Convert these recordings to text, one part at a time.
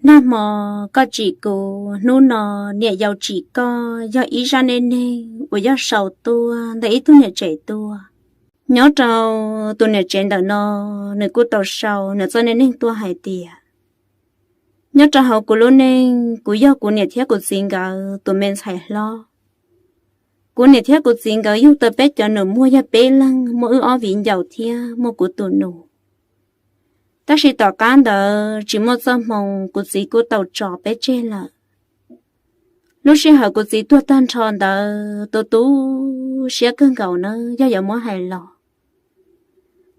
Nag hmo koj tsim kuv, hnub no niam yau tsim koj, yog ib zaj neej neeg uas yog sau tuaj ntawm ib tug niam tsev tuaj. Nyob rau tus niam tsev ntawm no, nws kuj tau sau nws txoj neej neeg tuaj hais tias, nyob rau hauv kuv lub neej, kuv yog kuv niam thiab kuv txiv nkawd tus me ntxhais hlob. Kuv niam thiab kuv txiv nkawd yug tau peb cov nus muag yog peb leeg, muaj wb ob viv ncaus thiab muaj kuv tus nus. Tab sis tom qab ntawd tsis muaj txoj hmoo, kuv txiv kuj tau tso peb tseg lawm. Lub sij hawm kuv txiv tuag tag nrho ntawd tu tu siab kawg nkaus na, yog yuav muab hais los.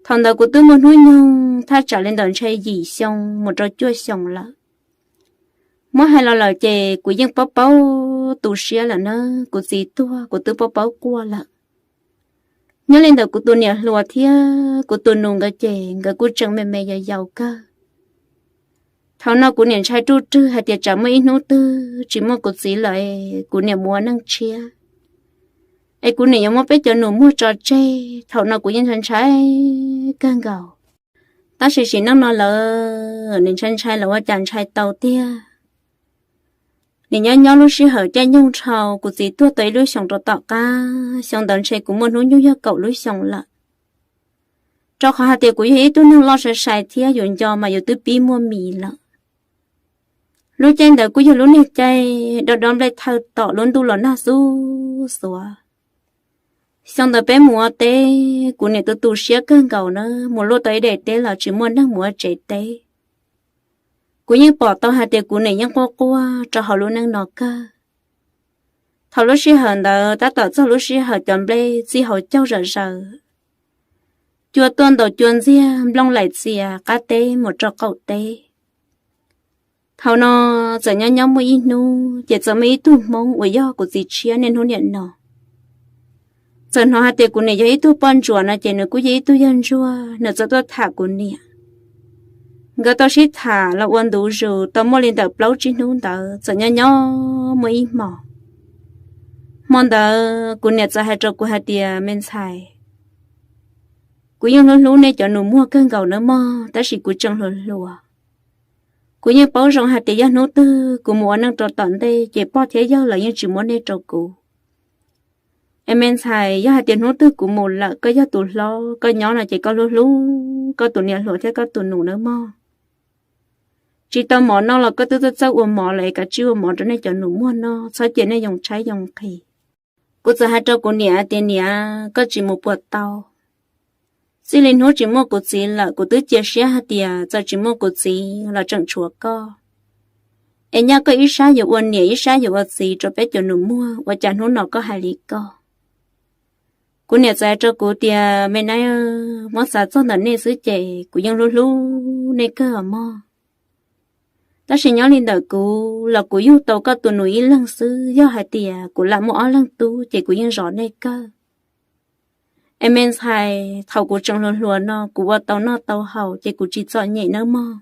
Thaum ntawd kuv twb muaj hnub nyoog thaj tsam li ntawm ntshe yim xyoo mus rau cuaj xyoos lawm. Muab hais los lawm ces kuv yeej paub paub tu siab lawm na, kuv txiv tuag kuv twb paub paub quaj lawm. Nyob li ntawm kuv tus niam hluas thiab kuv tus nus nkawd ces nkawd kuj tseem me me yau yau kawg. Thaum no kuv niam ntshai ruj rwg hais tias tsam muaj ib hnub twg tsis muaj kuv txiv lawm, kuv niam mus ua neej tshiab, es kuv niam yuav muab peb cov nus muag tso tseg. Thaum no kuv yeej ntshai ntshai kawg nkaus. Tab sis sim neej no lawm, nim ntshai ntshai los ua cas ntshai tau tiag. Nim nyob nyob lub sij hawm caij nyoog dhau, kuv txiv tuag tau ib lub xyoos rau tom qab, xyoo ntawd ntshe kuv muaj hnub nyoog yog kaum lub xyoos lawm. Rau qhov hais tias kuv yog ib tug neeg loj sai sai thiab yus nco mas yus twb pib muaj mis lawm. Lub caij ntawd kuj yog lub niag caij dob dob nplej thawj tom, lub ntuj los nag xub xuav. Xyoo ntawd peb mus ua teb, kuv niam tu tu siab kawg nkaus na, mus luaj tau ib daim teb los tsis muaj neeg mus ua tsev teb. Kuv yeej pom tau hais tias kuv niam yeej quaj quaj rau hauv lub neej no kawg. Thaum lub sij hawm ntawd tab tom txog lub sij hawm cov nplej txij hauv caug zom zaws, cua tuaj ntaus cua ntxiag, nplooj laim txias qab teb mus rau qaum teb. Thaum no txawm nyob nyob muaj ib hnub ces txawm muaj ib tug Hmoob uas yog kuv txiv tshiab niaj hnub niam no, txawm hnov hais tias kuv niam yog ib tug poj ntsuam no ces nws kuj yog ib tug yawg ntsuag, nws txawm tuaj tham kuv niam. Nkawd tau sib tham los ua ntu zus tau muaj li ntawm plaub tsib hnub ntawd, txawm nyob nyob muaj ib hmos. Hmo ntawd kuv niam txawm hais rau kuv hais tias, me ntxhais, kuv yeej hlub hlub nej cov nus muag kawg nkaus nawb mog, tab sis kuv tseem hluas hluas. Kuv yeej paub zoo hais tias yog hnub twg kuv mus ua neej rau tom ntej ces pog thiab yawg los yeej tsis muab nej rau kuv. Es me ntxhais, yog hais tias hnub twg kuv mus lawm, koj yog tus hlob, koj nyob no ces koj hlub hlub koj tus niam hluas thiab koj tus nus nawb mog. Tsis tau mov noj los koj twb txawj txawj ua mov lawm, es kav tsij ua mov rau nej cov nus muag noj, txhob cia nej yoo tshaib yoo nqhis. Kuv txawm hais rau kuv niam tias, niam, koj tsis mus puas tau? Txij li hnub tsis muaj kuv txiv lawm, kuv twb cia siab hais tias txawm tsis muaj kuv txiv los tseem tshuav koj, es nyaj koj ib sab yuav ua niam ib sab yuav ua txiv rau peb cov nus muag, ua cas hnub no koj hais li ko? Kuv niam txawm hais rau kuv tias, me nab, muab xav txog ntawm nej xwb ces kuv yeej hlub hlub nej kawg os mog. Tab sis nyob li ntawm kuv los kuv yug tau koj tus nus ib leeg xwb, yog hais tias kuv lam muaj ob leeg tub ces kuv yeej zov nej kawg. Es me ntxhais, thaum kuv tseem hluas hluas no kuv ua tau noj tau haus ces kuv tsis txom nyem nawb mog.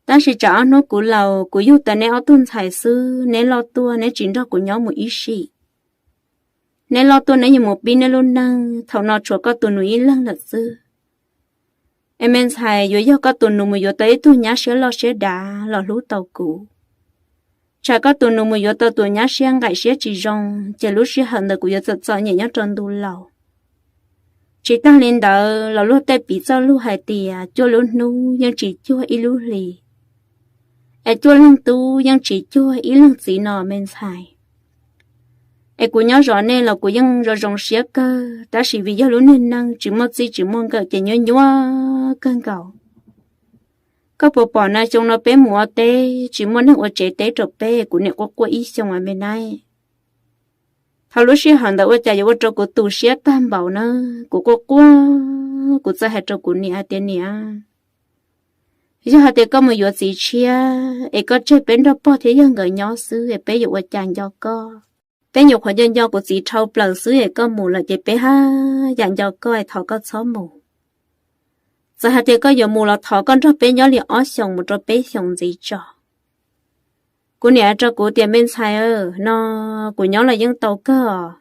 Tab sis tsam ob hnub kuv laus kuv yug tau neb ob tug ntxhais xwb, neb loj tuaj neb tsis nrog kuv nyob mus ib sim. Neb loj tuaj neb yuav mus pib neb lub neej, thaum no tshuav koj tus nus ib leeg lawm xwb. Es me ntxhais, yuav yog koj tus nus mus yuav tau ib tug nyab siab loj siab dav los hlub tau kuv. Tsam koj tus nus mus yuav tau tus nyab siab nqaim siab tsis zoo, ces lub sij hawm ntawd kuv yuav txom txom nyem nyob rau ntu laus. Tsis tag li ntawd los luag tej piv txoj lug hais tias cuaj lub hnub yeej tsis cuag ib lub hlis, es cuaj leeg tub yeej tsis cuag ib leeg txiv no me ntxhais. Es kuv nyob zov nej los kuv yeej zoo zoo siab kawg, tab sis vim yog lub niag neej tsis muaj txij tsis muaj nkawm ces nyuaj nyuaj kawg nkaus. Koj puas pom na, xyoo no peb mus ua teb tsis muaj neeg ua tsev teb rau peb, kuv niam quaj quaj ib xyoos a me nab. Thaum lub sij hawm ntawd ua cas yuav ua rau kuv tu siab tag npaum na, kuv quaj quaj, kuv txawm hais rau kuv niam hais tias, niam, yog hais tias koj mus yuav txiv tshiab es koj tseg peb nrog pog thiab yawg nkawd nyob xwb es peb yuav ua cas nco koj? Peb nyuam qhuav nco nco kuv txiv dhau plaws xwb es koj mus lawm ces peb haj yam nco koj es thov koj txhob mus. Txawm hais tias koj yuav mus los thov koj nrog peb nyob li ob xyoos mus rau peb xyoos ntxiv tso. Kuv niam hais rau kuv tias, me ntxhais, no kuv nyob los yeej tau kawg os,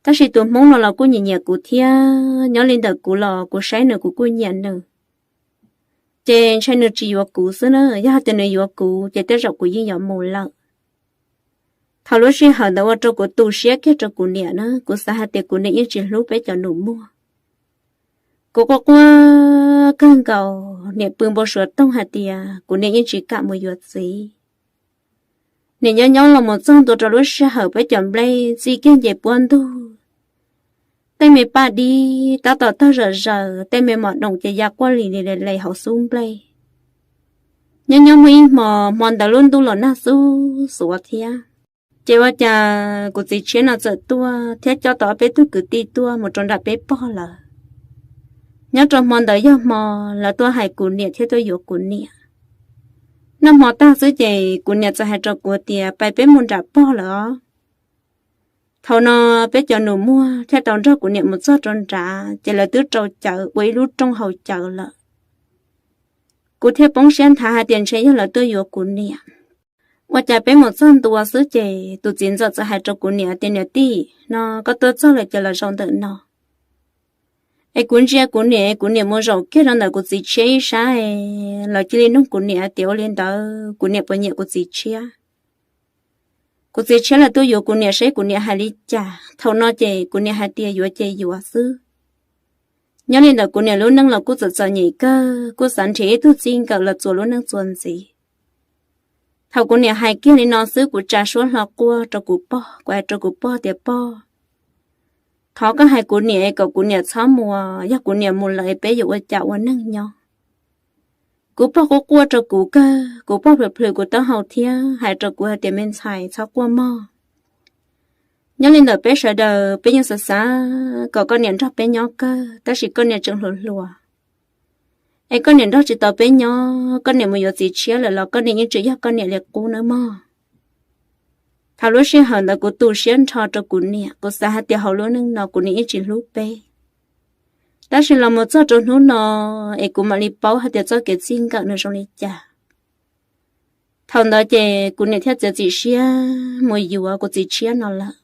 tab sis tus hmoob no los kuj nyiam nyiam kuv thiab, nyob li ntawm kuv los kuv saib nws kuv kuj nyiam nws. Ces ntshai nws tsis yuav kuv xwb na, yog hais tias nws yuav kuv ces tej zaum kuv yeej yuav mus lawm. Thaum lub sij hawm ntawd ua rau kuv tu siab kiag rau kuv niam na, kuv xav hais tias kuv niam yeej tsis hlub peb cov nus muag. Kuv quaj quaj kawg nkaus, niam pw npau suav toog hais tias kuv niam yeej tsis kam mus yuav txiv. Niam nyob nyob los mus txog ntua rau lub sij hawm peb cov nplej txij kiag nce puab ntug, tej me paj dib tab tom tawg zom zaws, tej me mos doom ces ya quaj li li le le hauv xub nplej. Nyob nyob muaj ib hmo, hmo ntawd lub ntuj los nag xub xuav thiab, ces ua cas kuv txiv tshiab no txawm tuaj thiab coj tau ob peb tug kwv tij tuaj mus rau nram peb pog lawm. Nyob rau hmo ntawd yog hmo lawv tuaj hais kuv niam thiab tuaj yuav kuv niam. Noj hmo tag xwb ces kuv niam txawm hais rau kuv tias, pais peb mus nram pog lawm os. Thaum no peb cov nus muag thiaj tau nrog kuv niam mus txog rau nrad, ces lawv twb rau cawv ua ib lub rooj haus cawv lawm. Kuv thiaj poob siab nthav hais tias ntshe yog lawv tuaj yuav kuv niam. Ua cas peb mus txog ntua xwb ces tus txiv ntxawm txawm hais rau kuv niam tias, niam tij, no koj tuaj txog lawm ces los zaum ntawm no. Es kuv ntsia kuv niam, kuv niam mus zaum kiag rau ntawm kuv txiv tshiab ib sab, los cia li nug kuv niam tias ua li ntawd kuv niam puas nyiam kuv txiv tshiab. Kuv txiv tshiab lawv tuaj yuav kuv niam seb kuv niam hais li cas. Thaum no ces kuv niam hais tias yuav ces yuav xwb. Nyob li ntawm kuv niam lub neej los kuj txom txom nyem kawg, kuj xav nrhiav ib tug txij nkawm los txuas lub neej txuas ntxiv. Thaum kuv niam hais kiag li no xwb kuv tsa suab hlo quaj rau kuv pog, kuv hais rau kuv pog tias, pog, thov koj hais kuv niam kom kuv niam txhob mus, yog kuv niam mus lawm es peb yuav ua cas ua neej nyob. Kuv pog quaj quaj rau kuv kawg, kuv pog plhws plhws kuv taub hau thiab hais rau kuv hais tias, me ntxhais, txhob quaj mog. Nyob li ntawm peb sawv daws peb yeej xav xav kom koj niam nrog peb nyob kawg, tab sis koj niam tseem hluas hluas, es koj niam nrog tsis tau peb nyob, koj niam mus yuav txiv tshiab lawm los koj niam yeej tseem yog koj niam li qub nawb mog. Thaum lub sij hawm ntawd kuv tu siab nrho rau kuv niam, kuv xav hais tias hauv lub neej no kuv niam yeej tsis hlub peb. Tab sis los mus txog rau hnub no, es kuv mam li paub hais tias txoj kev txij nkawm nws zoo li cas. Thaum ntawd ces kuv niam thiaj txiav txim siab mus yuav kuv txiv tshiab no lawm.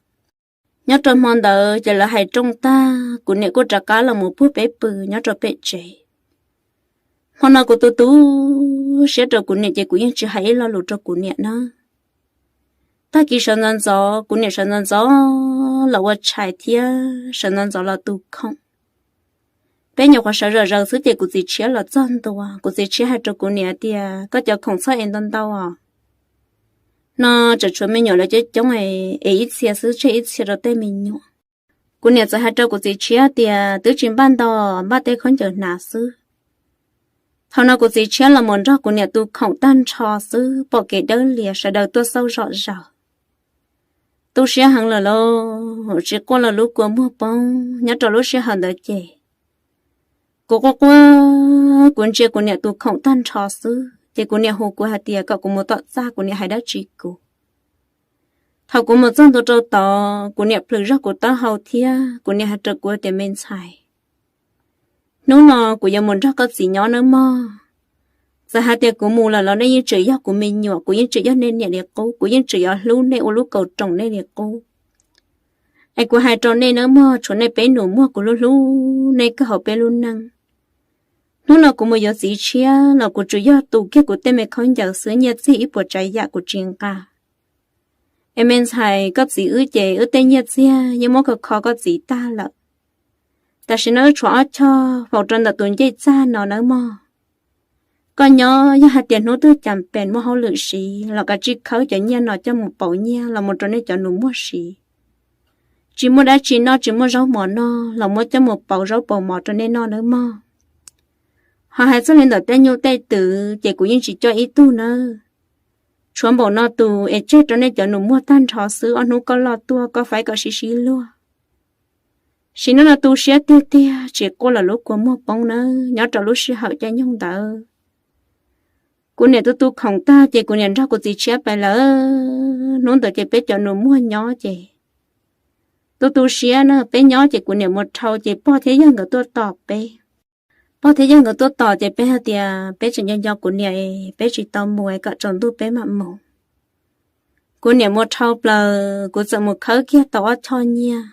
Nyob rau hmo ntawd ces lawv hais rooj tag, kuv niam kuj rov qab los mus puag peb pw nyob rau pem tsev. Hmo no kuv tu tu siab rau kuv niam ces kuv yeej tsis hais ib lo lus rau kuv niam na. Tag kis sawv ntxov ntxov, kuv niam sawv ntxov ntxov los ua tshais thiab sawv ntxov ntxov los tu khoom. Peb nyuam qhuav sawv zom zaws xwb ces kuv txiv tshiab los txog ntua. Kuv txiv tshiab hais rau kuv niam tias, koj cov khoom txhob ev ntau ntau os. No tseem tshuav me nyuam lawv coob coob, ev ib txhia xwb tseg ib txhia rau tej me nyuam. Kuv niam txawm hais rau kuv txiv tshiab tias, twb tsis npaj ntau, npaj tej khaub ncaws hnav xwb. Thaum no kuv txiv tshiab los mus nrog kuv niam tu khoom tag nrho xwb, pom kev dawb lias sawv daws tuaj xauj zom zaws. Tu siab heev lawm lauj, tsis quaj los lub kua muag poob. Nyob rau lub sij hawm ntawd ces kuv quaj quaj, kuv ntsia kuv niam tu khoom tag nrho xwb ces kuv niam hu kuv hais tias kom kuv mus tom txaj, kuv niam hais dab tsi kuv. Thaum kuv mus txog ntua rau tod, kuv niam plhws zog kuv taub hau thiab kuv niam hais rau kuv tias, me ntxhais, hnub no kuv yuav mus nrog koj txiv nyob nawb mog. Txawm hais tias kuv mus lawm los nej yeej tseem yog kuv me nyuam, kuv yeej tseem yog nej niam li qub, kuv yeej tseem yuav hlub nej ua lub kaus roos nej li qub. Es kuv hais rau nej nawb mog, tshuav nej peb nus muag kuv hlub hlub nej kawg hauv peb lub neej. Hnub no kuv mus yuav txiv tshiab los kuv tsuas yog tu kiag kuv tej me khaub ncaws xwb, nyiaj txiag ib puas tsav yam kuv tsis nqa. Es me ntxhais, koj txiv wb ces wb tej nyiaj txiag yeej muab kho kho koj txiv tag lawm. Tam sim no wb tshuav ob choj faus rau ntawm tus ncej txag no nawb mog. Koj nyob yog hais tias hnub twg cas pes muaj hauj lwm siv los kav tsij khawb cov nyiaj no coj mus pauv nyiaj los mus rau nej cov nus muag siv. Tsis muaj dab tsi noj, tsis muaj zaub mov noj los muab coj mus pauv zaub pauv mov rau nej noj nawb mog. Ho hais txog li ntawm tej nyuj tej twm ces kuv yeej tsis coj ib tug nawb. Tshuav npaum no tus es tseg rau nej cov nus muag tag nrho xwb, ob hnub koj loj tuaj koj faib kom sib sib luag. Sim neej no tu siab tiag tiag, tsis quaj los lub kua muag poob nawb. Nyob rau lub sij hawm caij nyoog ntawd, kuv niam tu tu khoom tag ces kuv niam nrog kuv txiv tshiab pais lawm. Hnub ntawd ces peb cov nus muag nyob ces tu tu siab na, peb nyob ces kuv niam mus dhau ces pog thiab yawg nkawd tuaj tos peb. Pog thiab yawg nkawd tuaj tos ces peb hais tias peb tseem nco nco kuv niam, peb tsis tau mus, kom tsaus ntuj peb mam mus. Kuv niam mus dhau plaws, kuv txawm mus khawb kiag tau ob choj nyiaj.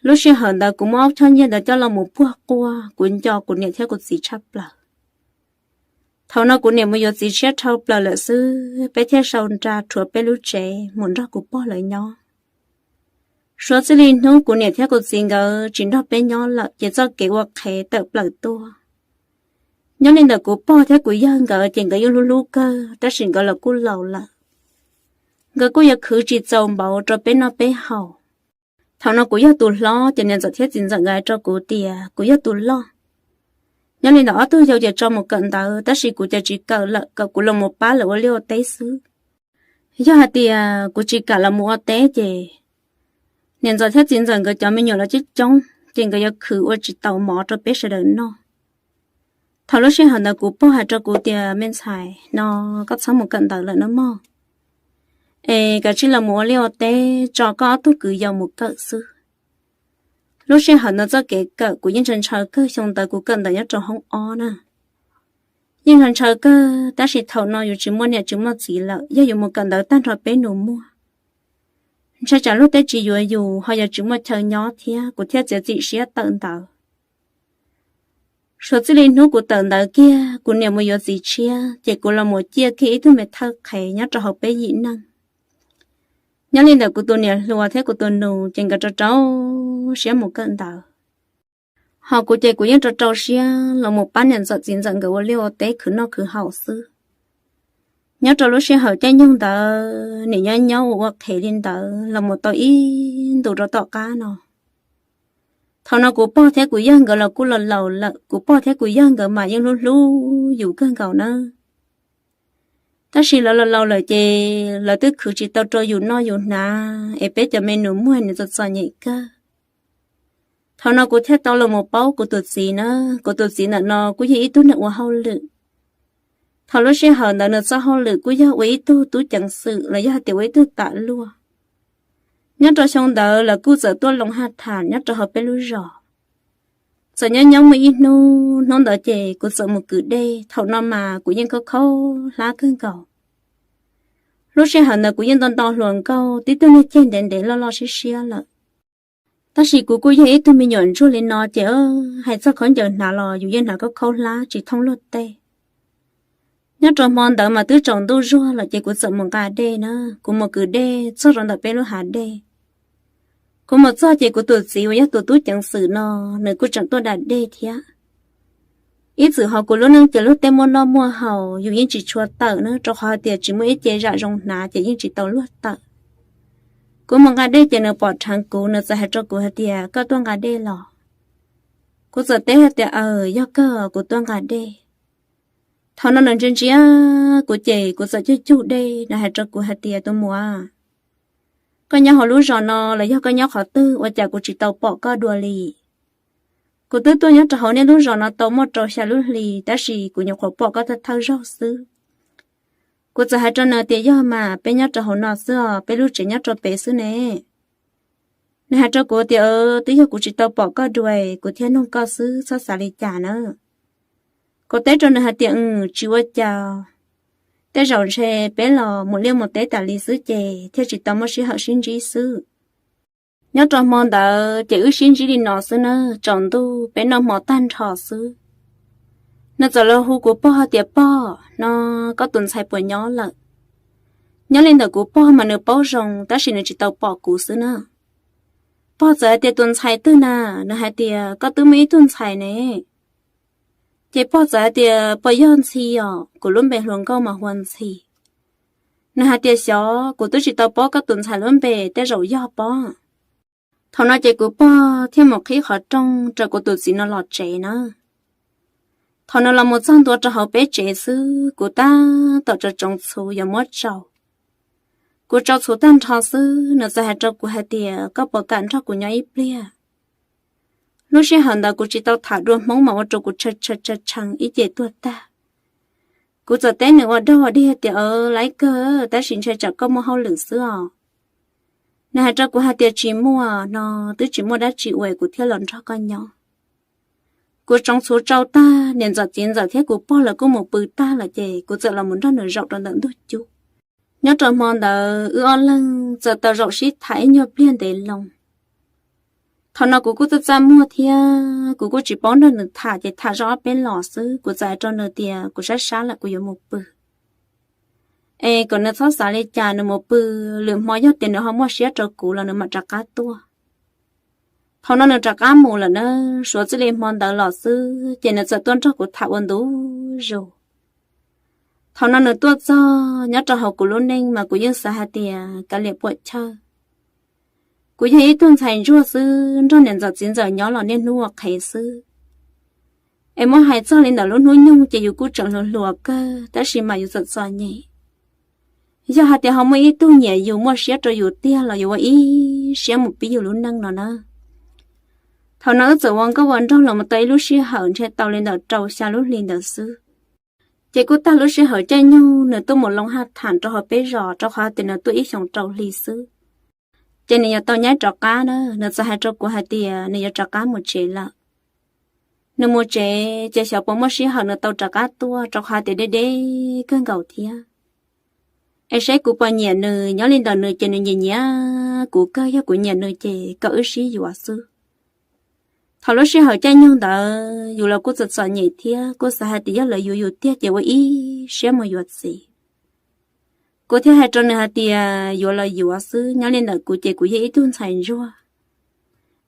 Lub sij hawm ntawd kuv muab ob choj nyiaj ntawd coj los mus puag quaj, kuv nco kuv niam thiab kuv txiv tshaj plaws. Thaum no kuv niam mus yuav txiv tshiab dhau plaws lawm xwb, peb thiaj sau nra rhuav peb lub tsev mus nrog kuv pog lawv nyob. Suav txij li hnub kuv niam thiab kuv txiv nkawd tsis nrog peb nyob lawm ces txoj kev ua qhev tawm plaws tuaj. Nyob li ntawm kuv pog thiab kuv yawg nkawd ces nkawd yeej hlub hlub kawg, tab sis nkawd los kuj laus lawm. Nkawd kuj yuav khwv tsis txaus npaum rau peb noj peb haus. Thaum no kuv yog tus hlob ces niam ntxawm thiab txiv ntxawm nkawd hais rau kuv tias kuv yog tus loj. Nyob li ntawm ob tug yau ces tso mus kawm ntawv, tab sis kuv ces tsis kawm lawm, kom kuv los mus pab lawv ua liaj ua teb xwb. Yog hais tias kuv tsis kam los mus ua teb ces niam ntxawm thiab txiv ntxawm nkawd cov me nyuam los coob coob ces nkawd yuav khwv ua tsis taus mov rau peb sawv daws noj. Thaum lub sij hawm ntawd kuv pog hais rau kuv tias, me ntxhais, no koj txhob mus kawm ntawv lawm nawb mog, es kav tsij los mus ua liaj ua teb, tso koj ob tug kwv yau mus kawm xwb. Lub sij hawm ntawd txoj kev kawm kuv yeej ntshaw ntshaw kawg, xyoo ntawd kuv kawm ntawv nyob rau hoob ob na. Yeej ntshaw ntshaw kawg, tab sis thaum no yus tsis muaj niam tsis muaj txiv lawm, yog yus mus kawm ntawv tag nrho peb nus muag, ntshai tsam luag tej tsis yuav yus ho yog tsis muaj chaw nyob thiab, kuv thiaj txiav txim siab tawm ntawv. Suav txij li hnub kuv tawm ntawv kiag, kuv niam mus yuav txiv tshiab ces kuv los mus ciaj kiag ib tug me thawj qhev nyob rau hauv peb yim neej. Nyob li ntawm kuv tus niam hluas thiab kuv tus nus ces nkawd rau rau siab mus kawm ntawv, ho kuv ces kuv yeej rau rau siab los mus pab niam ntxawm txiv ntxawm nkawd ua liaj ua teb khwv noj khwv haus xwb. Nyob rau lub sij hawm caij nyoog ntawd nim nyob nyob ua ua qhev li ntawd los mus tau ib ntus rau tom qab no. Thaum no kuv pog thiab kuv yawg nkawd los kuj los laus lawm, kuv pog thiab kuv yawg nkawd mas yeej hlub hlub yus kawg nkaus nawb. Tab sis lawv los laus lawm ces lawv twb khwv tsis tau rau yus noj yus hnav, es peb cov me nus muag nws txom txom nyem kawg. Thaum no kuv thiaj tau los mus paub kuv tus txiv na. Kuv tus txiv ntawm no kuj yog ib tug neeg ua hauj lwm. Thaum lub sij hawm ntawd nws txoj hauj lwm kuj yog ua ib tug tub ceev xwm los yog hais tias ua ib tug tam luaj. Nyob rau xyoo ntawd lawv kuj txawm tuaj loo haj tham nyob rau hauv peb lub zos. Txawm nyob nyob muaj ib hnub, hnub ntawd ces kuv txawm mus kwv dej. Thaum no mas kuv yeej khaub khaub hlab kawg nkaus. Lub sij hawm ntawd kuv yeej nto nto hluas nkauj, tib tug niag ceg ntev ntev loj loj siab siab lawm. Tab sis kuv kuj yog ib tug me nyuam ntsuag li no ces hais txog khaub ncaws hnav los yus yeej hnav khaub khaub hlab tsis thooj luag tej. Nyob rau hmo ntawd mas twb tsaus ntuj zuag lawm ces kuv txawm mus nqa dej na. Kuv mus kwv dej txog rau ntawm peb lub hav dej. Kuv mus txog ces kuv tus txiv uas yog tus tub ceev xwm no, nws kuj tseem tuaj da dej thiab. Ib txwm ho kuv lub neej ces luag tej muaj noj muaj haus yus yeej tsis tshua tawm na, rau qhov hais tias tsis muaj ib ce zam zoo hnav ces yeej tsis tau luag tawm. Kuv mus nqa dej ces nws pom dheev kuv, nws txawm hais rau kuv hais tias, koj tuaj nqa dej los? Kuv txawm teb hais tias, aws, yog kawg kuv tuaj nqa dej. Thaum no nws ntsia ntsia kuv ces kuv txawm cug cug dej, nws hais rau kuv hais tias, tus muam, koj nyob hauv lub zos no los yog koj nyob qhov twg ua cas kuv tsis tau pom koj dua li? Kuv twb tuaj nyob rau hauv nej lub zos no tau muaj rau xya lub hlis tab sis kuv nyuam qhuav pom koj thawj thawj zaug xwb. Kuv txawm hais rau nws tias, yog mas, peb nyob rau hauv no xwb os, peb lub tsev nyob rau pem xwb ne. Nws hais rau kuv tias, twb yog kuv tsis tau pom koj dua, kuv thiaj nug koj xwb, txhob xav li cas na. Kuv teb rau nws hais tias, tsis ua cas, tej zaum ntshe peb los mus liaj mus teb tas li xwb ces thiaj tsis tau muaj sij hawm sib ntsib xwb. Nyob rau hmo ntawd ces wb sib ntsib li no xwb na, tsaus ntuj peb noj hmo tag nrho xwb, nws txawm los hu kuv pog tias, pog, no koj tus ntxhais puas nyob lawm? Nyob li ntawm kuv pog mas nws paub zoo tab sis nws tsis tau pom kuv xwb na. Pog txawm hais tias, tus ntxhais twg na? Nws hais tias, koj twb muaj ib tug ntxhais ne. Ces pog txawm hais tias, puas yog Ntxhi os? Kuv lub npe hluas nkauj mas hu ua Ntxhi. Nws hais tias, xyov, kuv twb tsis tau paub koj tus ntxhais lub npe, tej zaum yog pob. Thaum no ces kuv pog thiaj mus qhib qhov rooj raws kuv tus txiv no los tsev na. Thaum nws los mus txog ntua rau hauv peb tsev xwb, kuv tab tom tsoov txhuv yuav muab tsau. Kuv tsau txhuv tag nrho xwb, nws txawm hais rau kuv hais tias, koj puas kam nrog kuv nyob ib pliag? Lub sij hawm ntawd kuv tsis tau tham dua Hmoob mas ua rau kuv tshee tshee ib ce tuag tag. Kuv txawm teb nws ua dog ua dig tias, laib kawg, tab sis ntshai tsam koj muaj hauj lwm xwb os. Nws hais rau kuv hais tias, tsis muaj no, twb tsis muaj dab tsi ua kuv thiaj los nrog koj nyob. Kuv tsoov txhuv tsau tag, niam ntxawm txiv ntxawm thiab kuv pog lawv kuj mus pw tag lawm ces kuv txawm los mus nrog nws zaum rau ntawm ntug cub. Nyob rau hmo ntawd wb ob leeg txawm tau zaum sib tham ib nyuag pliag ntev loo. Thaum no kuv kuj txaj txaj muag thiab kuv kuj tsis paub nrog nws tham ces tham zoj ob peb los xwb. Kuv txawm hais rau nws tias kuv sab sab lawm kuv yuav mus pw, es kom nws txhob xav li cas, nws mus pw, lwm hmo yog tias nws ho muaj siab rau kuv los nws mam rov qab tuaj. Thaum no nws rov qab mus lawm na, suav txij li hmo ntawd los xwb ces nws txawm tuaj nrog kuv tham ua ntu zus. Thaum no nws tuaj txog nyob rau hauv kuv lub neej mas kuv yeej xav hais tias kav liam puam chawj. Kuv yog ib tug ntxhais ntsuag xwb, nrog niam ntxawm txiv ntxawm nyob los niaj hnub ua qhev xwb. Es muab hais txog li ntawm lub hnub nyoog ces yus kuj tseem hluas hluas kawg tab sis mas yus txom txom nyem. Yog hais tias ho muaj ib tug nyiam yus muaj siab rau yus tiag los yuav ua ib siab mus pib yus lub neej no na. Thaum no wb txawm ua nkauj ua nraug los mus tau ib lub sij hawm ntshe tau li ntawm rau xya lub hli ntawd xwb. Ces kuj tag lub sij hawm caij nyoog nws tuaj mus loo haj tham rau hauv peb zos rau qhov tias nws tuaj ib xyoos rau hli xwb. Ces nws yuav tau nyaib rov qab na, nws txawm hais rau kuv hais tias nws yuav rov qab mus tsev lawm. Nws mus tsev ces xyov puas muaj sij hawm nws tau rov qab tuaj rau qhov tias deb deb kawg nkaus thiab. Es saib kuv puas nyiam nws, nyob li ntawm nws ces nws nyiam nyiam kuv kawg, yog kuv nyiam nws ces kom wb sib yuav xwb. Thaum lub sij hawm caij nyoog ntawd yus los kuj txom txom nyem thiab kuj xav hais tias yog lawv yuav yus tiag ces ua ib siab mus yuav txiv. Kuv thiaj hais rau nws hais tias yuav los yuav xwb, nyob li ntawm kuv ces kuv yog ib tug ntxhais ntsuag,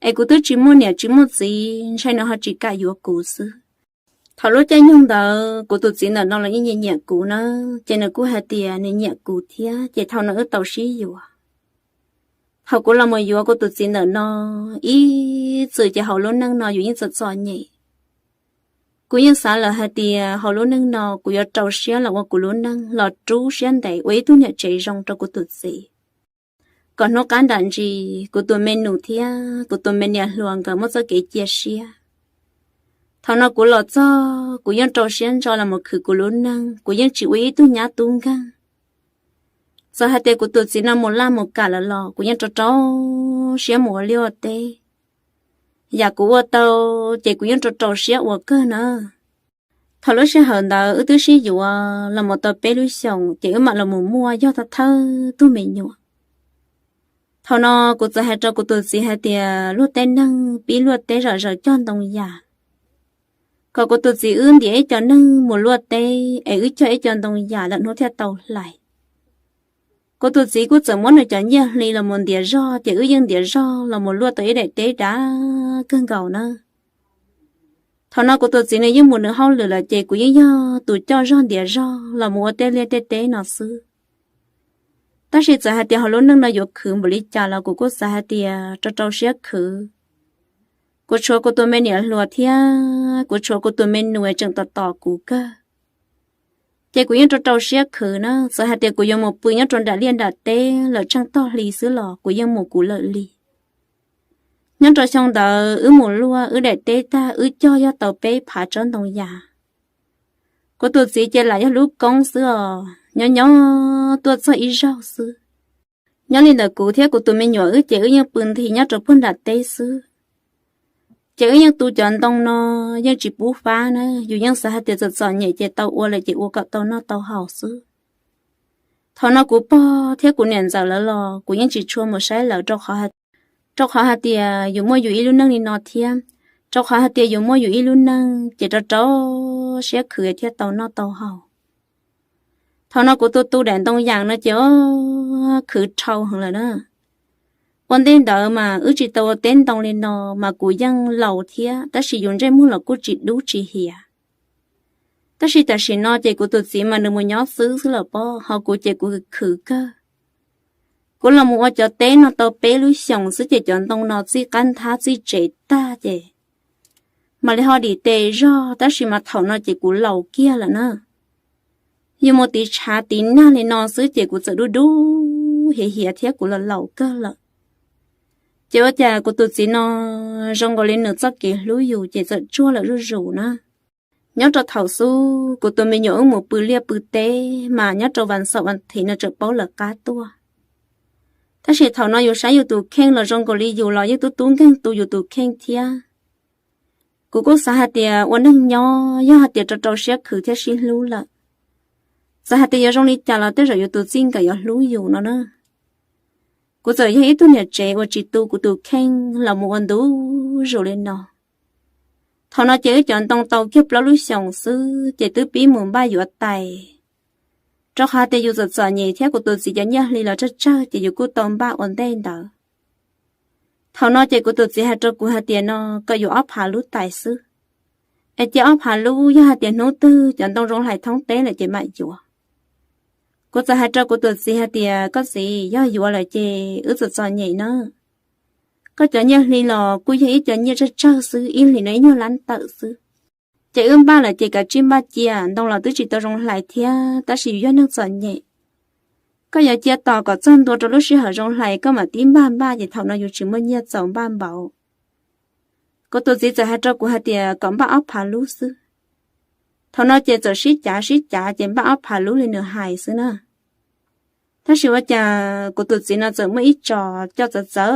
es kuv twb tsis muaj niam tsis muaj txiv, ntshai nws ho tsis kam yuav kuv xwb. Thaum lub caij nyoog ntawd kuv tus txiv ntawm no los yeej nyiam nyiam kuv na, ces nws kuj hais tias nws nyiam kuv thiab, ces thaum no wb tau sib yuav. Thaum kuv los mus yuav kuv tus txiv ntawm no, ib txwm ces hauv lub neej no yus yeej txom txom nyem. Kuv yeej xav lawm hais tias hauv lub neej no kuv yuav rau siab los ua kuv lub neej los rub siab ntev ua ib tug niam tsev zoo rau kuv tus txiv, kom hnub qab nram ntsis kuv tus me nus thiab kuv tus me niam hluas nkawd muaj txoj kev cia siab. Thaum no kuv los txog kuv yeej rau siab ntso los mus khwv kuv lub neej, kuv yeej tsis ua ib tug nyab tub nkeeg. Txawm hais tias kuv tus txiv no mus laj mus kam lawm los kuv yeej rau rau siab mus ua liaj ua teb. Yam kuv ua tau ces kuv yeej rau rau siab ua kawg na. Thaum lub sij hawm ntawd wb twb sib yuav los mus tau peb lub xyoos ces wb mam los mus muaj yog thawj thawj tug me nyuam. Thaum no kuv txawm hais rau kuv tus txiv hais tias luaj teb neeg pib luaj teb zom zaws cog ntoo yam, kom kuv tus txiv wb ntiav ib co neeg mus luaj teb es wb cog ib co ntoo yam lawm hnub thiaj tau hlais. Kuv tus txiv kuj txawm muab nws cov nyiaj hli los mus ntiav zog ces wb yeej ntiav zog los mus luaj tau ib daim teb dav kawg nkaus na. Thaum no kuv tus txiv nws yeej mus nws hauj lwm lawm ces kuv yeej yog tus coj zog ntiav zog los mus ua tej liaj tej teb no xwb. Tab sis txawm hais tias hauv lub neej no yuav khwv npaum li cas los kuv kuj xav hais tias rau rau siab khwv. Kuv tshuav kuv tus me niam hluas thiab kuv tshuav kuv tus me nus tseem tos tos kuv kawg. Ces kuv yeej rau rau siab khwv na, txawm hais tias kuv yuav mus pw nyob rau nram liaj nram teb lawm tsheej tog hli xwb los kuv yeej mus kuv lawm li. Nyob rau xyoo ntawd wb mus luaj wb daim teb tag wb cog yog tau peb phav tsob ntoo yam. Kuv tus txiv ces lam yog lub koob xwb os, nyob nyob tuaj txog ib zaug xwb. Nyob li ntawm kuv thiab kuv tus me nyuam wb ces wb yeej pw nthi nyob rau puag nram teb xwb. Ces wb yeej tu cov ntoo no yeej tsis pub fab na, yus yeej xav hais tias txom txom nyem ces tau ua lawm ces ua kom tau noj tau haus xwb. Thaum no kuv pog thiab kuv niam ntxawm lawv los kuv yeej tsis tshua mus saib lawv, rau qhov hais tias yus muaj yus ib lub neej li no thiab, rau qhov hais tias yus muaj yus ib lub neej ces rau rau siab khwv thiaj tau noj tau haus. Thaum no kuv tu tu daim ntoo yam no ces khwv dhau heev lawm na. Ua ntej ntawd mas wb tsis tau ua teb ntoo li no mas kuv yeej laus thiab tab sis yus ntsej muag los kuj tsis dub tsis hiam. Tab sis tam sim no ces kuv tus txiv mas nws mus nyob xwb xwb lawm pob, ho kuv ces kuv khwv kawg. Kuv los mus ua cov teb no tau peb lub xyoos xwb ces cov ntoo no txij qab nthab txij tsev tag ces mam li ho dim tes zog, tab sis mas thaum no ces kuv laus kiag lawm na. Yus mus tiv tshav tiv nag li no xwb ces kuv txawm dub dub hiav hiav thiab kuv los laus kawg lawm. Ces ua cas kuv tus txiv no zoo nkaus li nws txoj kev hlub yus ces txawm tsuag lawm zuj zus na. Nyob rau thaum xub kuv tus me nyuam wb mus pw liaj pw teb mas nyob rau vas xaum vas thiv no tseem paub lawv qab tuaj. Tab sis thaum no yus saib yus tus kheej los zoo nkaus li yus los yeej tub tub nkeeg tu yus tus kheej thiab. Kuv kuj xav hais tias ua neeg nyob yog hais tias rau rau siab khwv thiab sib hlub lawm, txawm hais tias yuav zoo li cas los tej zaum yus tus txij nkawm yuav hlub yus no na. Kuv txawm yog ib tug niam tsev uas tsis tu kuv tus kheej los mus ua ntu zus li no. Thaum no ces wb cov ntoo tau kiag plaub lub xyoos xwb ces twb pib mus npaj yuav tais, rau qhov tias yus txom txom nyem thiab kuv tus txiv cov nyiaj hli los tsawg tsawg ces yus kuj tau npaj ua ntej ntawd. Thaum no ces kuv tus txiv hais rau kuv hais tias no kom yuav ob phav lub tais xwb, es cia ob phav lub, yog hais tias hnub twg cov ntoo zoo hlais thoob teb lawm ces mam yuav. Kuv txawm hais rau kuv tus txiv hais tias koj txiv, yog yuav lawm ces wb txom txom nyem na, koj cov nyiaj hli los kuj yog ib co nyiaj tsawg tsawg xwb, ib hlis no ib nyuag lab tawm xwb, ces wb npaj lawm ces kav tsij npaj cia, ntoo los twb tsis tau zoo hlais thiab tab sis yus yog neeg txom nyem. Koj yuav cia tos kom txog ntua rau lub sij hawm zoo hlais koj mam tib npaj npaj ces thaum no yus tsis muaj nyiaj txaus npaj npaum. Kuv tus txiv txawm hais rau kuv hais tias kom npaj ob phav lub xwb. Thaum no ces txawm sib cav sib cav ces npaj ob phav lub li nws hais xwb na. Tab sis ua cas kuv tus txiv no txawm muaj ib tso coj txawv txawv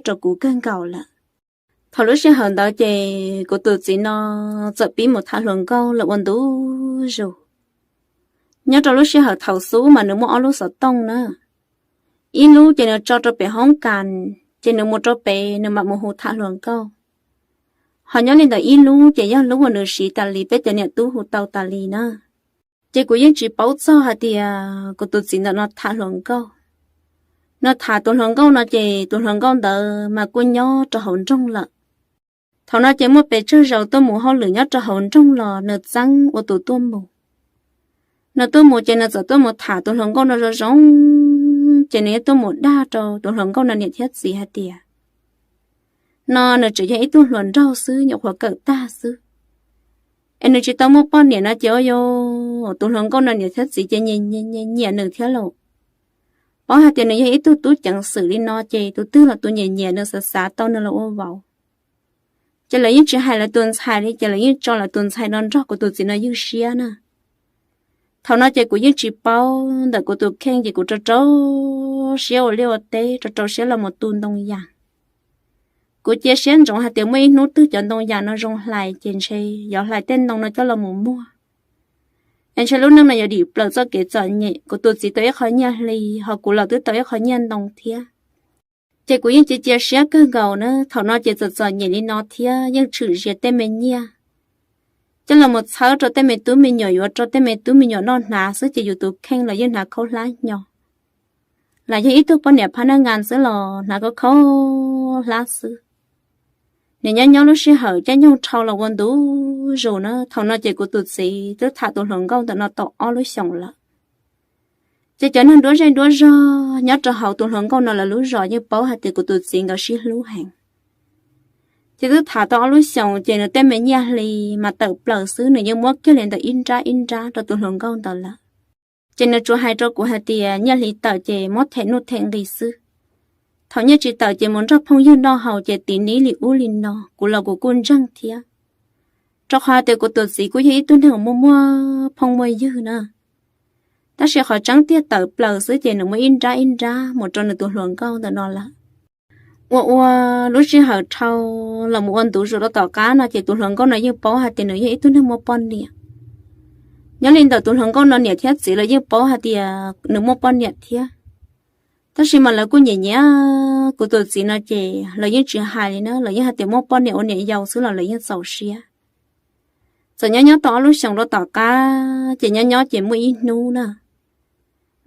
rau kuv kawg nkaus lawm. Thaum lub sij hawm ntawd ces kuv tus txiv no txawm pib mus tham hluas nkauj los ua ntu zus. Nyob rau lub sij hawm thaum xub mas nws muaj ob lub xov tooj na. Ib lub ces nws tso rau pem hoob kas, ces nws mus rau pem nws mam mus hu tham hluas nkauj. Ho nyob li ntawm ib lub ces yog lub uas nws siv tas li peb cov niam tub hu tau tas li na. Ces kuv yeej tsis paub txog hais tias kuv tus txiv ntawm no tham hluas nkauj. Nws tham tus hluas nkauj no ces tus hluas nkauj ntawd mas kuj nyob rau hauv nroog lawm. Thaum no ces muaj pes tsawg zaus tuaj mus hauj lwm nyob rau hauv nroog los nws txeeb ua tus tuaj mus. Nws tuaj mus ces nws txawm tuaj mus tham tus hluas nkauj no zoo zoo, ces nws yeej tuaj mus dag rau tus hluas nkauj no niam thiab txiv hais tias no nws tseem yog ib tug hluas nraug xwb, nyuam qhuav kawm tag xwb, es nws tsis tau muaj poj niam no ces ua rau tus hluas nkauj no niam thiab txiv ces nyiam nyiam nws thiab lauj. Paub hais tias nws yog ib tug tub ceev xwm li no ces tus twg los tus nyiam nyiam nws, xav xav tau nws los ua vauv. Ces lawv yeej tsis hais lawv tus ntxhais li, ces lawv yeej tso lawv tus ntxhais no nrog kuv tus txiv no ywj siab na. Thaum no ces kuv yeej tsis paub ntawm kuv tus kheej ces kuv rau rau siab ua liaj ua teb, rau rau siab los mus tu ntoo yas. Kuv cia siab ntsoov hais tias muaj ib hnub twg cov ntoo yas no zoo hlais ces ntshe yuav hlais tej ntoo no coj los mus muag, es ntshe lub neej no yuav dim plaws txoj kev txom nyem. Kuv tus txiv tau ib qho nyiaj hli, ho kuv los twb tau ib qho nyiaj ntoo thiab. Ces kuv yeej cia cia siab kawg nkaus na. Thaum no ces txom txom nyem li no thiab yeej tshwm zias tej me nyiaj coj los mus txhawb rau tej me tub me nyuam, yuav rau tej me tub me nyuam noj hnav xwb ces yus tus kheej los yeej hnav khaub hlab hnyo. Los yog ib tug poj niam phab nab nkas xwb los hnav khaub khaub hlab xwb. Nws nyob nyob lub sij hawm caij nyoog dhau los ua ntu zus na. Thaum no ces kuv tus txiv twb tham tus hluas nkauj ntawm no tau ob lub xyoos lawm. Ces cov neeg nruab zej nruab zog nyob rau hauv tus hluas nkauj no lawv lub zos yeej paub hais tias kuv tus txiv nkawd sib hlub heev. Ces twb tham tau ob lub xyoos ces nws tej me nyiaj hli mas tawm plaws xwb, nws yeej muab kiag li ntawm ib nrab ib nrab rau tus hluas nkauj ntawd lawm. Ces nws tsuas hais rau kuv hais tias nyiaj hli tawm ces muab them nuj them nqi xwb. Thaum nyiaj tsis tawm ces mus nrog phooj ywg noj haus ces tiv nib li ub li no, kuv los kuv kuj ntseeg thiab. Rau qhov tias kuv tus txiv kuj yog ib tug neeg uas muaj muaj phooj muaj ywg na. Tab sis qhov tseeb tiag tawm plaws xwb ces nws muab ib nrab ib nrab mus rau nws tus hluas nkauj ntawm no lawm. Ua ua lub sij hawm dhau los mus ua ntu zus rau tom qab no ces tus hluas nkauj no yeej paub hais tias nws yog ib tug neeg muaj poj niam. Nyob li ntawm tus hluas nkauj no niam thiab txiv los yeej paub hais tias nws muaj poj niam thiab. Tab sis mas lawv kuj nyiam nyiam kuv tus txiv no ces lawv yeej tsis hais li na, lawv yeej hais tias muaj poj niam ua niam yau xwb los lawv yeej txaus siab. Txawm nyob nyob tau ob lub xyoos rau tom qab ces nyob nyob ces muaj ib hnub na,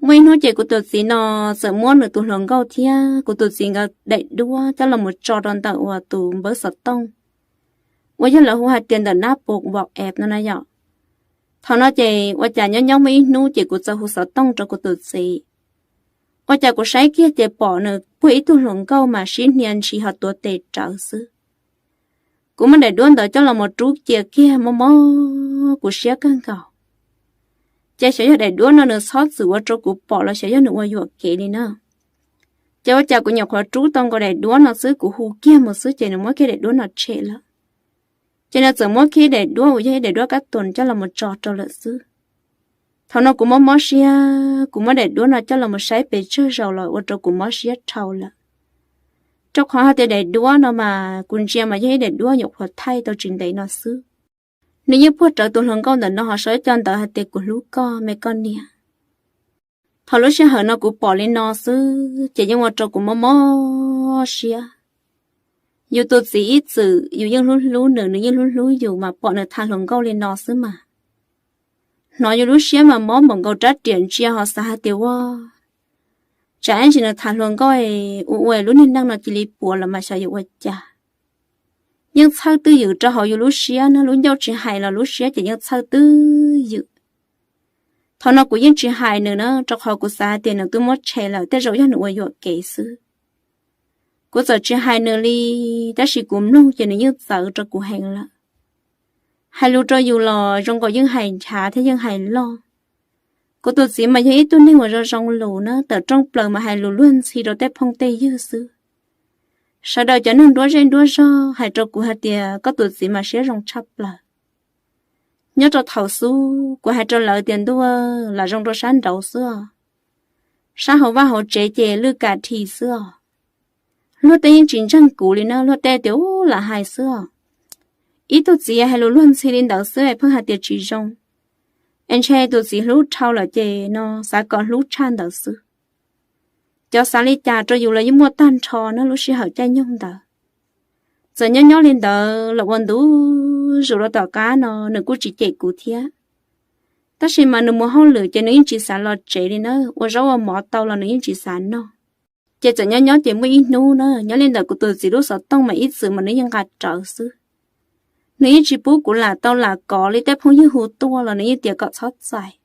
muaj ib hnub ces kuv tus txiv no txawm muab nws tus hluas nkauj thiab kuv tus txiv nkawd daim duab coj los mus tso rau ntawm uas tus npawb xov tooj uas yog lawv hu hais tias ntawm nab pus vauv ev no na yom. Thaum no ces ua cas nyob nyob muaj ib hnub ces kuv txawm hu xov tooj rau kuv tus txiv. Ua cas kuv saib kiag ces pom nws puag ib tug hluas nkauj mas sib hnia ntshis ho tuav tes rawv xwb. Kuv muab daim duab ntawd coj los mus rub cia kiag mob mob kuv siab kawg nkaus. Ces xyov yog daim duab no nws txhob txwm ua rau kuv pom los xyov yog nws ua yuam kev li na. Ces ua cas kuv nyuam qhuav rub tau nkaus daim duab no xwb, kuv hu kiag mus xwb ces nws muab kiag daim duab no tshem lawm. Ces nws txawm muab kiag daim duab uas yog ib daim duab kab tus coj los mus tso rau lawm xwb. Thaum no kuv mob mob siab, kuv muab daim duab no coj los mus saib pes tsawg zaus los ua rau kuv mob siab dhau lawm. Rau qhov hais tias daim duab no mas kuv ntsia mas yog ib daim duab nyuam qhuav thaij tau tsis ntev no xwb. Nws yeej puag rawv tus hluas nkauj ntawm no ho sau ib co ntawv hais tias kuv hlub koj me koj niam. Thaum lub sij hawm no kuv pom li no xwb ces yeej ua rau kuv mob mob siab. Yus tus txiv ib txwm yus yeej hlub hlub nws, nws yeej hlub hlub yus, mas pom nws tham hluas nkauj li no xwb mas hnov yus lub siab mas mob npaum nkaus rab riam ntsia ho xav hais tias ua, tsam ib ntsis nws tham hluas nkauj ua ua lub niag neej no cia li puas los mas xyov yuav ua cas. Yeej txhawj twj ywm rau hauv yus lub siab na, lub ncauj tsis hais los lub siab ces yeej txhawj twj ywm. Thaum no kuv yeej tsis hais nws na, rau qhov kuv xav hais tias nws twb muab tshem lawm, tej zaum yog nws ua yuam kev xwb. Kuv txawm tsis hais nws li, tab sis kuv mloog ces nws yeej txawv rau kuv heev lawm. Hais lus rau yus los zoo nkaus yeej hais nchav thiab yeej hais loj. Kuv tus txiv mas yog ib tug neeg uas zoo zoo lus na, tawm rooj plaws mas hais lus luag ntxhi rau tej phooj tej ywg xwb. Sawv daws cov neeg nruab zej nruab zog hais rau kuv hais tias koj tus txiv mas siab zoo tshaj plaws. Nyob rau thaum xub kuv hais rau lawv tias ntuj, lam zoo rau sab nraud xwb os, sab hauv vaj hauv tsev ces lwj kam dhi xwb os. Luag tej yeej tsis ntseeg kuv li na, luag tej tias ub lam hais xwb os. Ib tug txiv hais lus luag ntxhi li ntawd xwb es pheej hais tias tsis zoo, es ntshe tus txiv hlub dhau lawm ces no xav kom hlub tshaj ntawd xwb. Cov xav li cas rau yus los yeej muaj tag nrho na lub sij hawm caij nyoog ntawd. Txawm nyob nyob li ntawd los ua ntu zus rau tom qab no nws kuj tsis cem kuv thiab. Tab sis mas nws mus hauj lwm ces nws yeej tsis xav los tsev li na, ua zaub ua mov tau los nws yeej tsis xav noj. Ces txawm nyob nyob ces muaj ib hnub na, nyob li ntawm kuv tus txiv lub xov tooj mas ib txwm mas nws yeej nqa rawv xwb. Nws yeej tsis pub kuv lam tau lam kov li, tej phooj ywg hu tuaj los nws yeej tias kom txhob txais.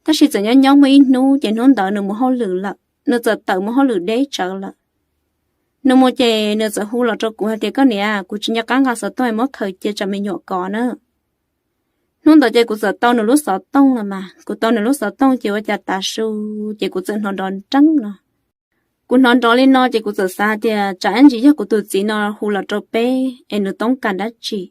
Tab sis txawm nyob nyob muaj ib hnub ces hnub ntawd nws mus hauj lwm lawm, nws txawm tawm mus hauj lwm deb tsawv lawm. Nws mus ces nws txawm hu los rau kuv hais tias koj niam, kuv tsis nco qab nqa xov tooj es muab khaws cia tsam me nyuam kov na. Hnub ntawd ces kuv txawm tau nws lub xov tooj los mas, kuv tau nws lub xov tooj ces ua cas tav su ces kuv txawm hnov nrov nreeb no. Kuv hnov nrov li no ces kuv txawm xav tias tsam ib ntsis yog kuv tus txiv no hu los rau peb es nws toob kas dab tsi.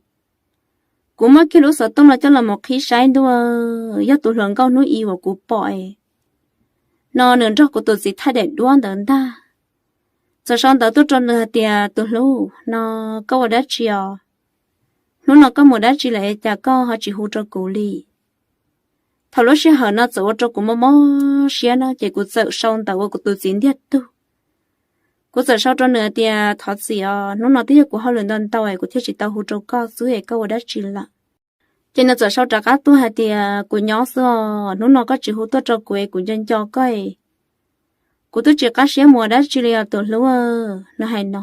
Kuv muab kiag lub xov tooj no coj los mus qhib saib ntuj, yog tus hluas nkauj hnub i uas kuv pom no nws nrog kuv tus txiv thaij daim duab ntawd ntag. Txawm sau ntawv tuaj rau nws hais tias tus hlub no, koj ua dab tsi os? Hnub no koj mus dab tsi lawm es cas koj ho tsis hu rau kuv li? Thaum lub sij hawm no txawm ua rau kuv mob mob siab na ces kuv txawm sau ntawv ua kuv tus txiv ntiag tug. Kuv txawm sau rau nws hais tias thov txim os, hnub no twb yog kuv hauj lwm ntau ntau es kuv thiaj tsis tau hu rau koj xwb es koj ua dab tsi lawm? Ces nws txawm sau rov qab tuaj hais tias kuv nyob xwb os, hnub no koj tsis hu tuaj rau kuv es kuv nco nco koj es kuv twb tsis qab siab mus ua dab tsi li os tus hlub, nws hais no.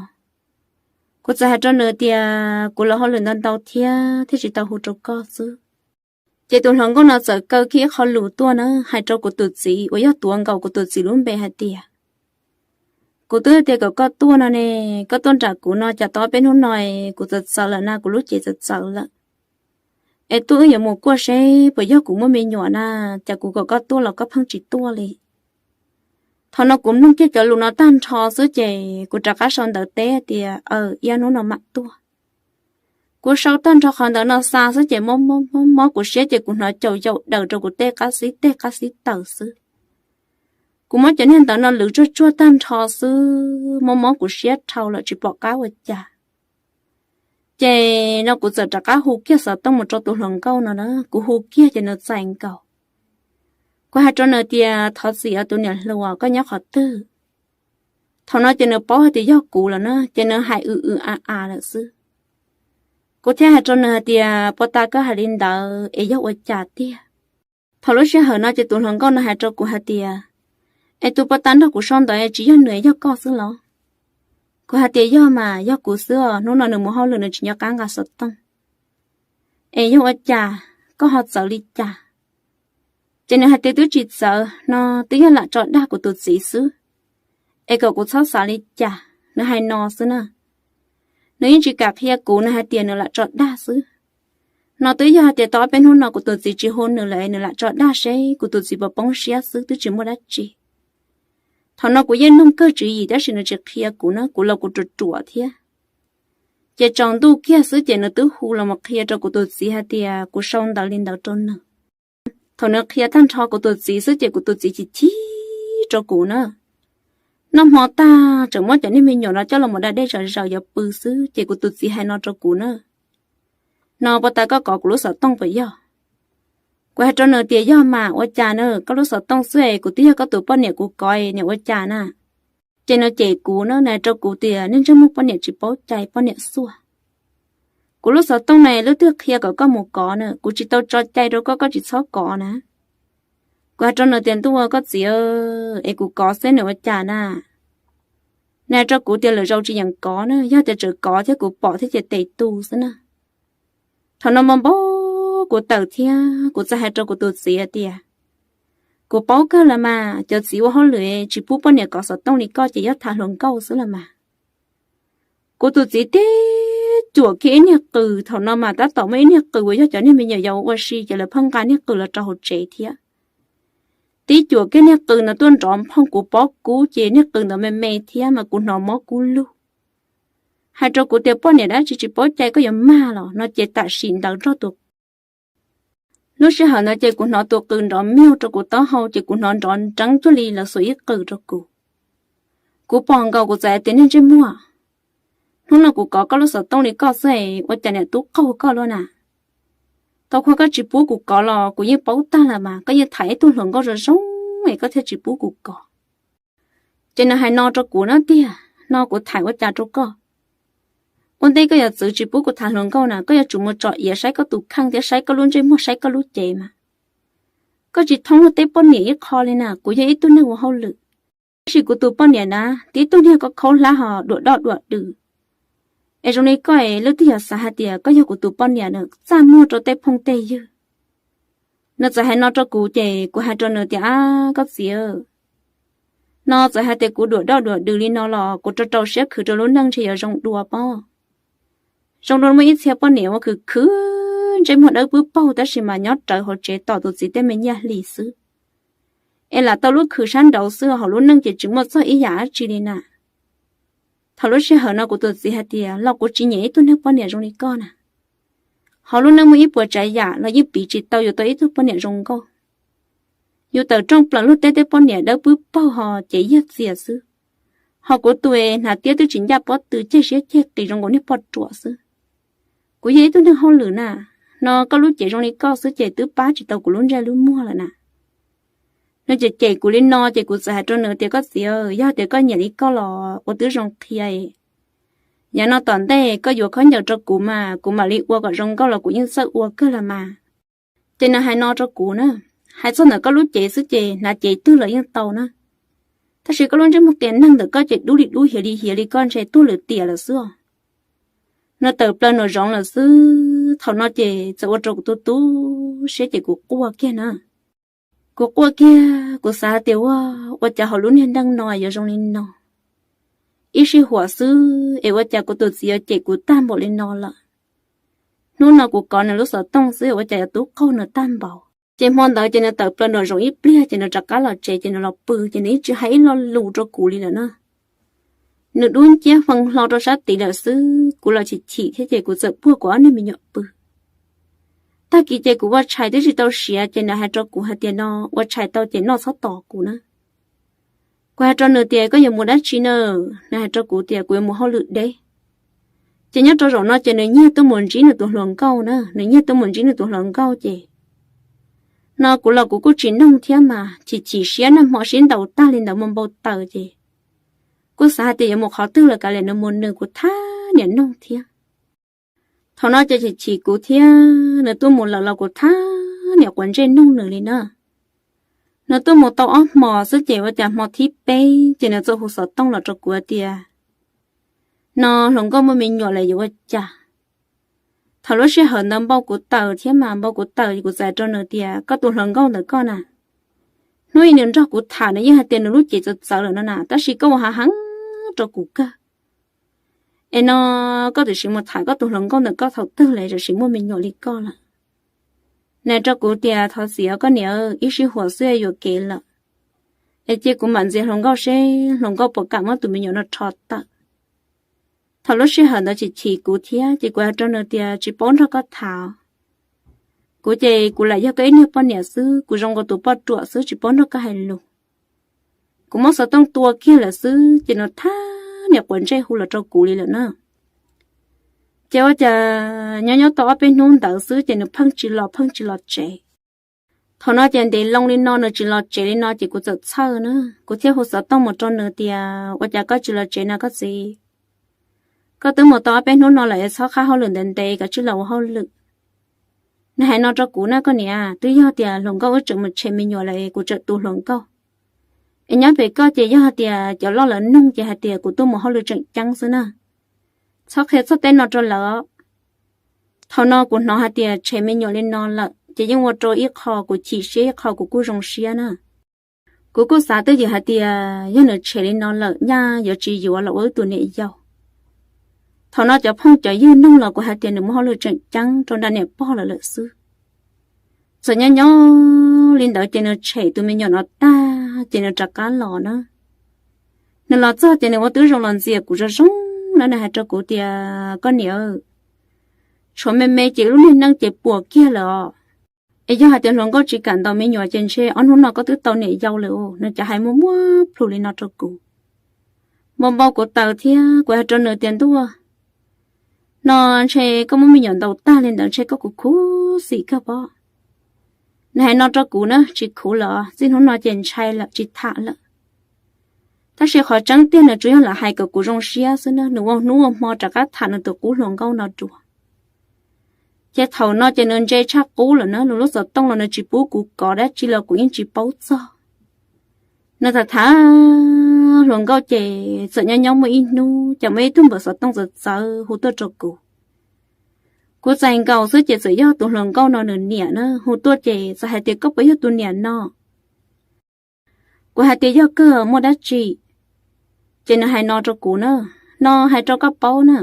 Kuv txawm hais rau nws tias kuv los hauj lwm ntau ntau thiab thiaj tsis tau hu rau koj xwb. Ces tus hluas nkauj no txawm kaw kiag ib qho lus tuaj na hais rau kuv tus txiv uas yog tuav nkaus kuv tus txiv lub npe hais tias kuv twb tias kom koj tuaj no ne, koj tuaj nram kuv no cas tau ob peb hnub no kuv txawm txawv lawm na, kuv lub cev txawm txawv lawm. Es tuaj wb yuav mus kuaj seb puas yog kuv muaj me nyuam na, cas kuv kom koj tuaj los koj pheej tsis tuaj li. Thaum no kuv mloog kiag cov lus no tag nrho xwb ces kuv rov qab sau ntawv teb tias aw, ib ob hnub no mam tuaj. Kuv sau tag nrho qhov ntawv no xa xwb ces mob mob mob kuv siab ces kuv hnov caum yaum daws rau kuv tej qab xib teg qab xib taws xwb. Kuv muab cov niag ntawv no lwv tsuag tsuag tag nrho xwb, mob mob kuv siab dhau lawm tsis pom qab ua cas. Ces no kuv txawm rov qab hu kiag xov tooj mus rau tus hluas nkauj no na, kuv hu kiag ces nws txais nkaus. Kuv hais rau nws tias thov txim os tus niam hluas, koj nyob qhov twg? Thaum no ces nws paub hais tias yog kuv lawm na, ces nws hais w w a a lawm xwb. Kuv thiaj hais rau nws hais tias puas tas koj hais li ntawd es yog ua cas tiag? Thaum lub sij hawm no ces tus hluas nkauj no hais rau kuv hais tias es tus puas tas nrog kuv sau ntawv tsis yog nws yog koj xwb los? Kuv hais tias yog mas, yog kuv xwb os, hnub no nws mus hauj lwm nws tsis nco qab nqa xov tooj. Es yog ua cas koj ho txawv li cas? Ces nws hais tias twb tsis txawv no, twb yog lam tso dag kuv tus txiv xwb, es kom kuv txhob xav li cas, nws hais no xwb na. Nws yeej tsis kam qhia kuv, nws hais tias nws lam tso dag xwb. No twb yog hais tias tau ob peb hnub no kuv tus txiv tsis hu nws lawm es nws lam tso dag seb kuv tus txiv puas poob siab xwb, twb tsis muaj dab tsi. Thaum no kuv yeej noog kawg tswv yim tab sis nws tsis qhia kuv na, kuv los kuv ruam ruam thiab. Ces tsaus ntuj kiag xwb ces nws twb hu los mus qhia rau kuv tus txiv hais tias kuv sau ntawv li ntawd rau nws. Thaum nws qhia tag nrho kuv tus txiv xwb ces kuv tus txiv chim chim rau kuv na. Noj hmo tag tseem muab cov niag me nyuam no coj los mus da dej zom zaws yuav pw xwb ces kuv tus txiv hais no rau kuv na, no puas tas koj kov kuv lub xov tooj puas yog? Kuv hais rau nws tias yog mas ua cas na, koj lub xov tooj xwb es kuv twb yog koj tus poj niam kuv kov niam ua cas na. Ces nws cem kuv na, nws hais rau kuv tias nej ntsej muag poj niam tsis paub cai poj niam xuaj. Kuv lub xov tooj na lub twg qhia kom koj mus kov na, kuv tsis tau tso cai rau koj, koj tsis txhob kov na. Kuv hais rau nws tias ntuj ua koj txiv es kuv kov xwb nws ua cas na. Nws hais rau kuv tias lwm zaus tsis yeem kov na, yog tias tseem kov thiab kuv pom thiab ces tes tu xwb na. Thaum no npau npau kuv tawm thiab kuv txawm hais rau kuv tus txiv tias kuv paub kawg los mas, cov txiv ua hauj lwm tsis pub poj niam kov xov tooj li koj ces yog tham hluas nkauj xwb los mas. Kuv tus txiv tib cuam kiag ib niag qws, thaum no mas tab tom muaj ib niag qws uas yog cov niag me nyuam yaus ua si ces lawv pheej nqa niag qws los rau hauv tsev thiab. Tib cuam kiag niag qws no tuaj nrov nphooj kuv pob kub ces niag qws ntawd me me thiab mas kuv hnov mob kub lug. Hais rau kuv tias poj niam dab tsi tsis paub cai koj yuav mag los no ces tam sim ntawd nrog tus Lub sij hawm ntawd ces kuv hnov tus qws nrov miaug rau kuv taub hau ces kuv hnov nrov nreeb cuag li lawv xuas ib qws rau kuv. Kuv pom nkaus kuv txawm hais tias niag ntsej muag, hnub no kuv kov koj lub xov tooj li koj xwb es ua cas niam tub qaug koj luaj na. Tau qhov koj tsis pub kuv kov los kuv yeej paub tag lawm mas, koj yeej tham ib tug hluas nkauj zoo zoo es koj thiaj tsis pub kuv kov. Ces nws hais no rau kuv na tiag, no kuv tham ua cas rau koj. Ua ntej koj yuav txwv tsis pub kuv tham hluas nkauj na, koj yuav tsum mus tsom iav saib koj tus kheej thiab saib koj lub ntsej muag saib koj lub cev mas. Koj tsis thoob luag tej poj niam ib qho li na, kuv yog ib tug neeg ua hauj lwm. Tab sis kuv tus poj niam na, tib tug niag koj khaub hlab ho duam doj duam dws. Es zoo li koj es leej twg yuav xav hais tias koj yog kuv tus poj niam na, txaj muag rau tej phooj tej ywg. Nws txawm hais no rau kuv ces kuv hais rau nws tias ab koj txiv, no txawm hais tias kuv duam doj duam dws li no los kuv rau rau siab khwv rau lub neej ntshe yuav zoo dua pob. Zoo dua muaj ib txhia poj niam ua khwv khwv ntsej muag dawb pwb paug tab sis mas nyob rawv hauv tsev tos tus txiv tej me nyiaj hli xwb. Es lam tau lub khwv sab nraud xwb hauv lub neej ces tsis muaj txog ib yam dab tsi li na. Thaum lub sij hawm no kuv tus txiv hais tias los kuv tsis nyiam ib tug neeg poj niam zoo li koj na. Hauv lub neej muaj ib puas tsav yam los yeej piv tsis tau yus tau ib tug poj niam zoo nkauj. Yus tawm rooj plaws luag tej tej poj niam dawb pwb paug ho ces yog txias xwb. Ho kuv tus hnav tiab twb tsis ncaj pob tw ceg siab ceg qis zoo nkaus niag poj ruam xwb. Kuv yog ib tug neeg hauj lwm na, no koj lub cev zoo li koj xwb ces twb pab tsis tau kuv lub ntsej lub muag lawm na. Nws cem cem kuv li no ces kuv txawm hais rau nws tias koj txiv, yog tias koj nyiam li koj los ua twb zoo qhia. Yav no tom ntej koj yuav khaub ncaws rau kuv mas kuv mam li ua kom zoo nkauj los kuv yeej txawj ua kawg los mas. Ces nws hais no rau kuv na, hais txog ntawm koj lub cev xwb ces hnav cev twg los yeej tau na. Tab sis koj lub ntsej muag qias neeg ntawm koj ces dub li dub hiav li hiav li koj ntshe tuag lwm tiam lawm xwb os. Nws tawm plaws nraum zoov lawm xwb, thaum no ces txawm ua rau kuv tu tu siab ces kuv quaj kiag na. Kuv quaj kiag kuv xav hais tias ua, ua cas hauv lub niag neej no yuav zoo li no. Ib sij huam xwb es ua cas kuv tus txiv yuav cem kuv tag npaum li no lawm. Hnub no kuv kov nws lub xov tooj xwb ua cas yuav tub qaug nws tag npaum. Ces hmo ntawd ces nws tawm plaws nraum zoov ib pliag ces nws rov qab los tsev ces nws los pw ces nws yeej tsis hais ib lo lus rau kuv li lawm na. Nws dub nciab fee hlo rau sab tid lawm xwb, kuv los chim chim thiab ces kuv txawm puag kuv ob niag me nyuam pw. Tag kis ces kuv ua tshais twb tsis tau siav ces nws hais rau kuv hais tias no ua tshais tau ces noj txhob tos kuv na. Kuv hais rau nws tias koj yuav mus dab tsi na? Nws hais rau kuv tias kuv yuav mus hauj lwm deb. Ces nyob rau zaum no ces nws nyiag tuaj mus ntsib nws tus hluas nkauj na, nws nyiag tuaj mus ntsib nws tus hluas nkauj ces no kuv los kuv kuj tsis noog thiab mas chim chim siab nag hmo sib ntaus tag li ntawd mus npau taws ces kuj xav hais tias yuav mus qhov twg los kav liam nws mus nws, kuv thab niam noog thiab. Thaum no ces chim chim kuv thiab, nws tuaj mus lawm los kuv thab niam quav ntsej noog nws li na. Nws tuaj mus tau ob hmos xwb ces ua cas hmo thib peb ces nws txawm hu xov tooj los rau kuv tias no hluas nkauj muaj me nyuam lawm yuav ua cas. Thaum lub sij hawm ntawd npau kuv taws thiab mas npau kuv taws kuv txawm hais rau nws tias koj tus hluas nkauj ntawm koj na, hnub ib nws nrog kuv tham nws yeej hais tias nws lub cev txawv txawv lawm no na, tab sis koj ua hav heev rau kuv kawg. Es no koj tam sim mus tham koj tus hluas nkauj ntawm koj thaum twg lawm tam sim muaj me nyuam li koj lawm. Nws rau kuv tias thov txim os koj niam, ib sij huam xwb yuam kev lawm. Es cia kuv mam ntxias hluas nkauj seb hluas nkauj puas kam muab tus me nyuam no rho tawm. Thaum lub sij hawm ntawd chim chim kuv thiab ces kuv hais rau nws tias tsis paub nrog koj tham. Kuv ces kuv lam yog koj ib niag poj niam xwb, kuv zoo nkaus tus poj ruam xwb tsis paub nrog koj hais lus. Kuv muab xov tooj tua kiag lawm xwb ces nws thab niam quav ntsej hu los rau kuv li lawm na. Ces ua cas nyob nyob tau ob peb hnub ntawd xwb ces nws pheej tsis los pheej tsis los tsev. Thaum no ces ntev loo li no nws tsis los tsev li no ces kuv txawm txhawj na, kuv thiaj hu xov tooj mus rau nws tias, ua cas koj tsis los tsev na koj txiv? Koj twb mus tau ob peb hnub no lawm es txhob qhab hauj lwm ntev ntev, koj tsij los ua hauj lwm. Nws hais no rau kuv na, koj niam, twb yog tias hluas nkauj wb tseem mus tshem me nyuam lawm es kuv tseem tu hluas nkauj. Es nyob pem koj ces yog tias cov loj lawv nug ces hais tias kuv tuaj mus hauj lwm tseem ceeb xwb na. Txhob qhia txog tej no rau lawv. Thaum no kuv hnov hais tias tshem me nyuam li no lawm ces yeej ua rau ib qho kuv chim siab ib qho kuv kuj zoo siab na. Kuv kuj xav twj ywm hais tias yog nws tshem li no lawm nyaj yuav tsis yuav los ua wb tus niam yau. Thaum no cov phooj cov ywg nug los kuv hais tias nws muaj hauj lwm tseem ceeb rau nram niam pog lawv lawm xwb. Txawm nyob nyob li ntawd ces nws tshem tus me nyuam no tag ces nws rov qab los na. Nws los txog ces nws ua tib zoo los ntxias kuv zoo zoo na, nws hais rau kuv tias, koj niam, tshuav me me ces lub niag neej ces puas kiag lawm os. Es yog hais tias hluas nkauj tsis kam ntaus me nyuam ces ntshe ob hnub no koj twb tau niam yau lawm os. Nws cov hais muaj muaj plhus li no rau kuv, npau npau kuv taws thiab kuv hais rau nws tias, ntuj, no ntshe koj muab me nyuam ntaus tag li ntawd ntshe koj kuv khuv xim kawg pob. Nws hais no rau kuv na, tsis khuv lawm, txij hnub no ces ntshai lawm tsis tham lawm. Tab sis qhov tseeb tiag nws tsuas yog lam hais kom kuv zoo siab xwb na, nws ua hnub ua hmo rov qab tham nws tus qub hluas nkauj no dua. Ces thaum no ces nws ntse tshaj qub lawm na, nws lub xov tooj los nws tsis pub kuv kov dab tsi los kuv yeej tsis paub txog. Nws tham tham hluas nkauj ces txawm nyob nyob muaj ib hnub ces muaj ib tug npawb xov tooj txawv txawv hu tuaj rau kuv. Kuv txais nkaus xwb ces txawm yog tus hluas nkauj no nws niam na hu tuaj ces txawm hais tias, koj puas yog tus niam no? Kuv hais tias, yog kawg, muaj dab tsi? Ces nws hais no rau kuv na, no hais rau koj paub na,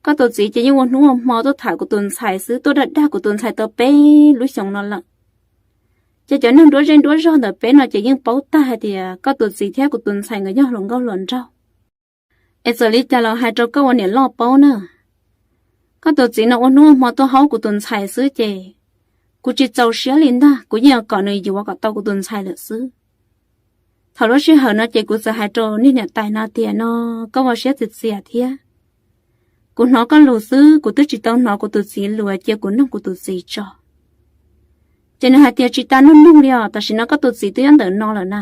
koj tus txiv ces yeej ua hnub ua hmo tuaj tham kuv tus ntxhais xwb, tuaj dag dag kuv tus ntxhais tau peb lub xyoos no lawm. Ces cov neeg nruab zej nruab zog ntawm peb no ces yeej paub tag hais tias koj tus txiv thiab kuv tus ntxhais nkawd yog hluas nkauj hluas nraug. Es txawm li cas los hais rau koj ua niam loj paub na, koj tus txiv no ua hnub ua hmo tuaj haub kuv tus ntxhais xwb ces kuv tsis txaus siab li ntag, kuv yeej yuav kom nws yuav kom tau kuv tus ntxhais lawm xwb. Thaum lub sij hawm no ces kuv txawm hais rau niag niam tais no tias, no koj ua siab txias txias thiab. Kuv hnov koj lus xwb, kuv twb tsis tau hnov kuv tus txiv lus, cia kuv nug kuv tus txiv tso. Ces nws hais tias, tsis tas nug nug li os, tam sim no koj tus txiv twb nyob ntawm no lawm na.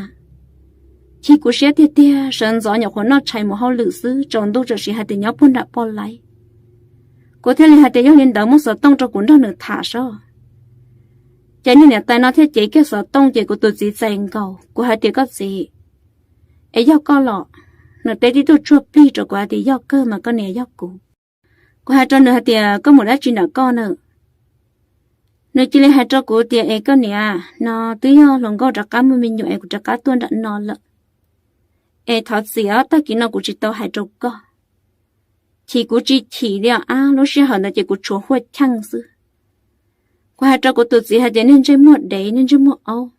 Chim kuv siab tiag tiag, sawv ntxov nyuam qhuav noj tshais mus hauj lwm xwb, tsaus ntuj txawm sim hais tias nyob puag nram poj laib. Kuv thiaj li hais tias, yog li ntawd muab xov tooj rau kuv nrog nws tham saib. Ces niag niam tais no thiaj cev kiag xov tooj ces kuv tus txiv txais nkaus, kuv hais tias, koj txiv, es yog koj los? Nws teb tib tug tsuag plig rau kuv hais tias, yog kawg mas koj niam, yog kuv. Kuv hais rau nws hais tias, koj mus dab tsi nram koj na? Nws cia li hais rau kuv tias, es koj niam, no twb yog hluas nkauj rov qab muaj me nyuam es kuv rov qab tuaj nram no lawm. Es thov txim os, tag kis no kuv tsis tau hais rau koj. Chim kuv tsis chim li os, lub sij hawm ntawd ces kuv tshuav huaj cheej xwb. Kuv hais rau kuv tus txiv hais tias, niag ntsej muag dev, niag ntsej muag aub,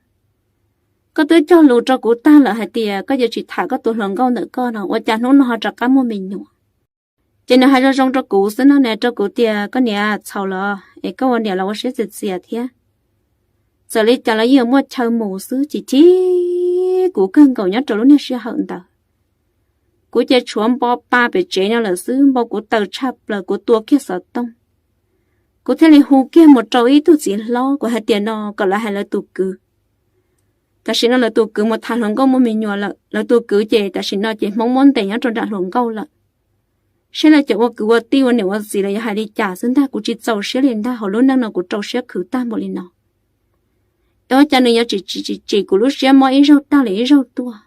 koj twb cog lus rau kuv tag lawm hais tias koj yuav tsis tham koj tus hluas nkauj ntawm koj no, ua cas hnub no ho rov qab muaj me nyuam? Ces nws hais zoo zoo rau kuv xwb no, nws hais rau kuv tias, koj niam, txhaum los es koj ua niam los ua siab txias txias thiab. Txawm li cas los yeej yuav muaj chaw mus xwb. Chim chim kuv kawg nkaus nyob rau lub niag sij hawm ntawd. Kuv ces tshuav npo pa pem tsev no lawm xwb, npau kuv taws tshaj plaws, kuv tua kiag xov tooj. Kuv thiaj li hu kiag mus rau ib tug txiv hlob, kuv hais tias no kom lawv hais lawv tus kwv. Tam sim no lawv tus kwv mus tham hluas nkauj muaj me nyuam lawm, lawv tus kwv ces tam sim no ces Hmoob muab ntes nyob rau nram hluas nkauj lawm. Saib lawv cov ua kwv ua tij ua niam ua txiv lawv yuav hais li cas xwb ntag, kuv tsis txaus siab li ntag, hauv lub neej no kuv rau siab khwv tag npaum li no. Es ua cas nws yuav tsis tsis tsis tsim kuv lub siab mob ib zaug tag li ib zaug tuaj?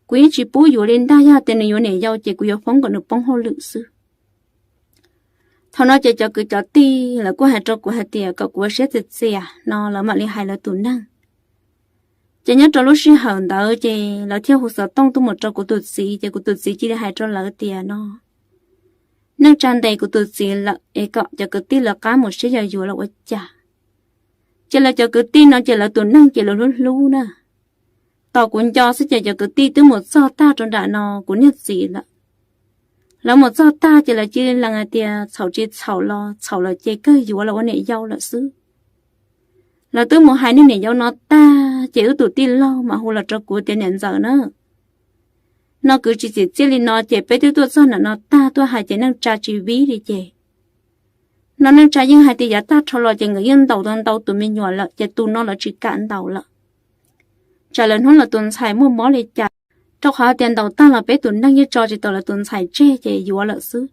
Kuv yeej tsis pub yuav li ntag, yog tias nws yuav niam yau ces kuv yuav foob kom nws poob hauj lwm xwb. Thaum no ces cov kwv cov tij lawv kuj hais rau kuv hais tias kom kuv ua siab txias txias no, lawv mam li hais lawv tus neeg. Ces nyob rau lub sij hawm ntawd ces lawv thiaj hu xov tooj tuaj mus rau kuv tus txiv, ces kuv tus txiv cia li hais rau lawv tias no, neej tsa ntes kuv tus txiv lawm es kom cov kwv tij lawv qab mus saib yog yuav los ua cas. Ces lawv cov kwv tij no ces lawv tus neeg ces lawv hlub hlub na. Tos kuv nco xwb ces cov kwv tij twb mus txog tag rau nram no kuv niag txiv lawm. Lawv mus txog tag ces lawv cia li lees hais tias txhaum tsis txhaum los txhaum lawm ces kawg yuav los ua niam yau lawm xwb. Lawv twb mus hais niag niam yau no tag ces wb tus tij laug mas hu los rau kuv tias niam ntxawm na, no kwv tsis txim txiaj li no ces peb twb tuaj txog nram no tag tuaj hais ces neej tsa tsis vib li ces No neej tsa yeej hais tias yav tag rho los ces nkawd yeej ntaus tau ntau tus me nyuam lawm ces tus no lawv tsis kam ntaus lawm, tsam lawv hnub lawv tus ntxhais muaj mob li cas, rau qhov tias ntaus tag los peb tus neeg yeej tso tsis tau lawv tus ntxhais tseg ces yuav lawm xwb.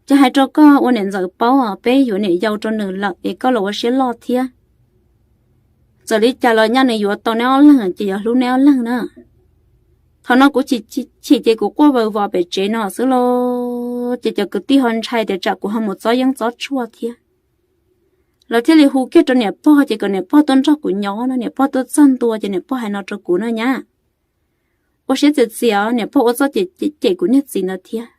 Ces hais rau koj ua niam ntxawm paub, peb yuav niam yau rau nws lawm es koj los ua siab loj thiab. Txawm li cas los nyaj nws yuav tau neb ob leeg ces yuav hlub neb ob leeg na. Thaum no kuv chim ces kuv quaj vawg vos pem tsev no xwb los ces cov kwv tij ho ntshai tias tsam kuv ho mus txob yeeb txob tshuaj thiab. Lawv thiaj li hu kiag rau niam pog ces kom niam pog tuaj nrog kuv nyob no. Niam pog tuaj txog ntua ces niam pog hais no rau kuv na, Nyab, ua siab txias txias, niam pog ua txuj cem kuv niag txiv ntawd thiab.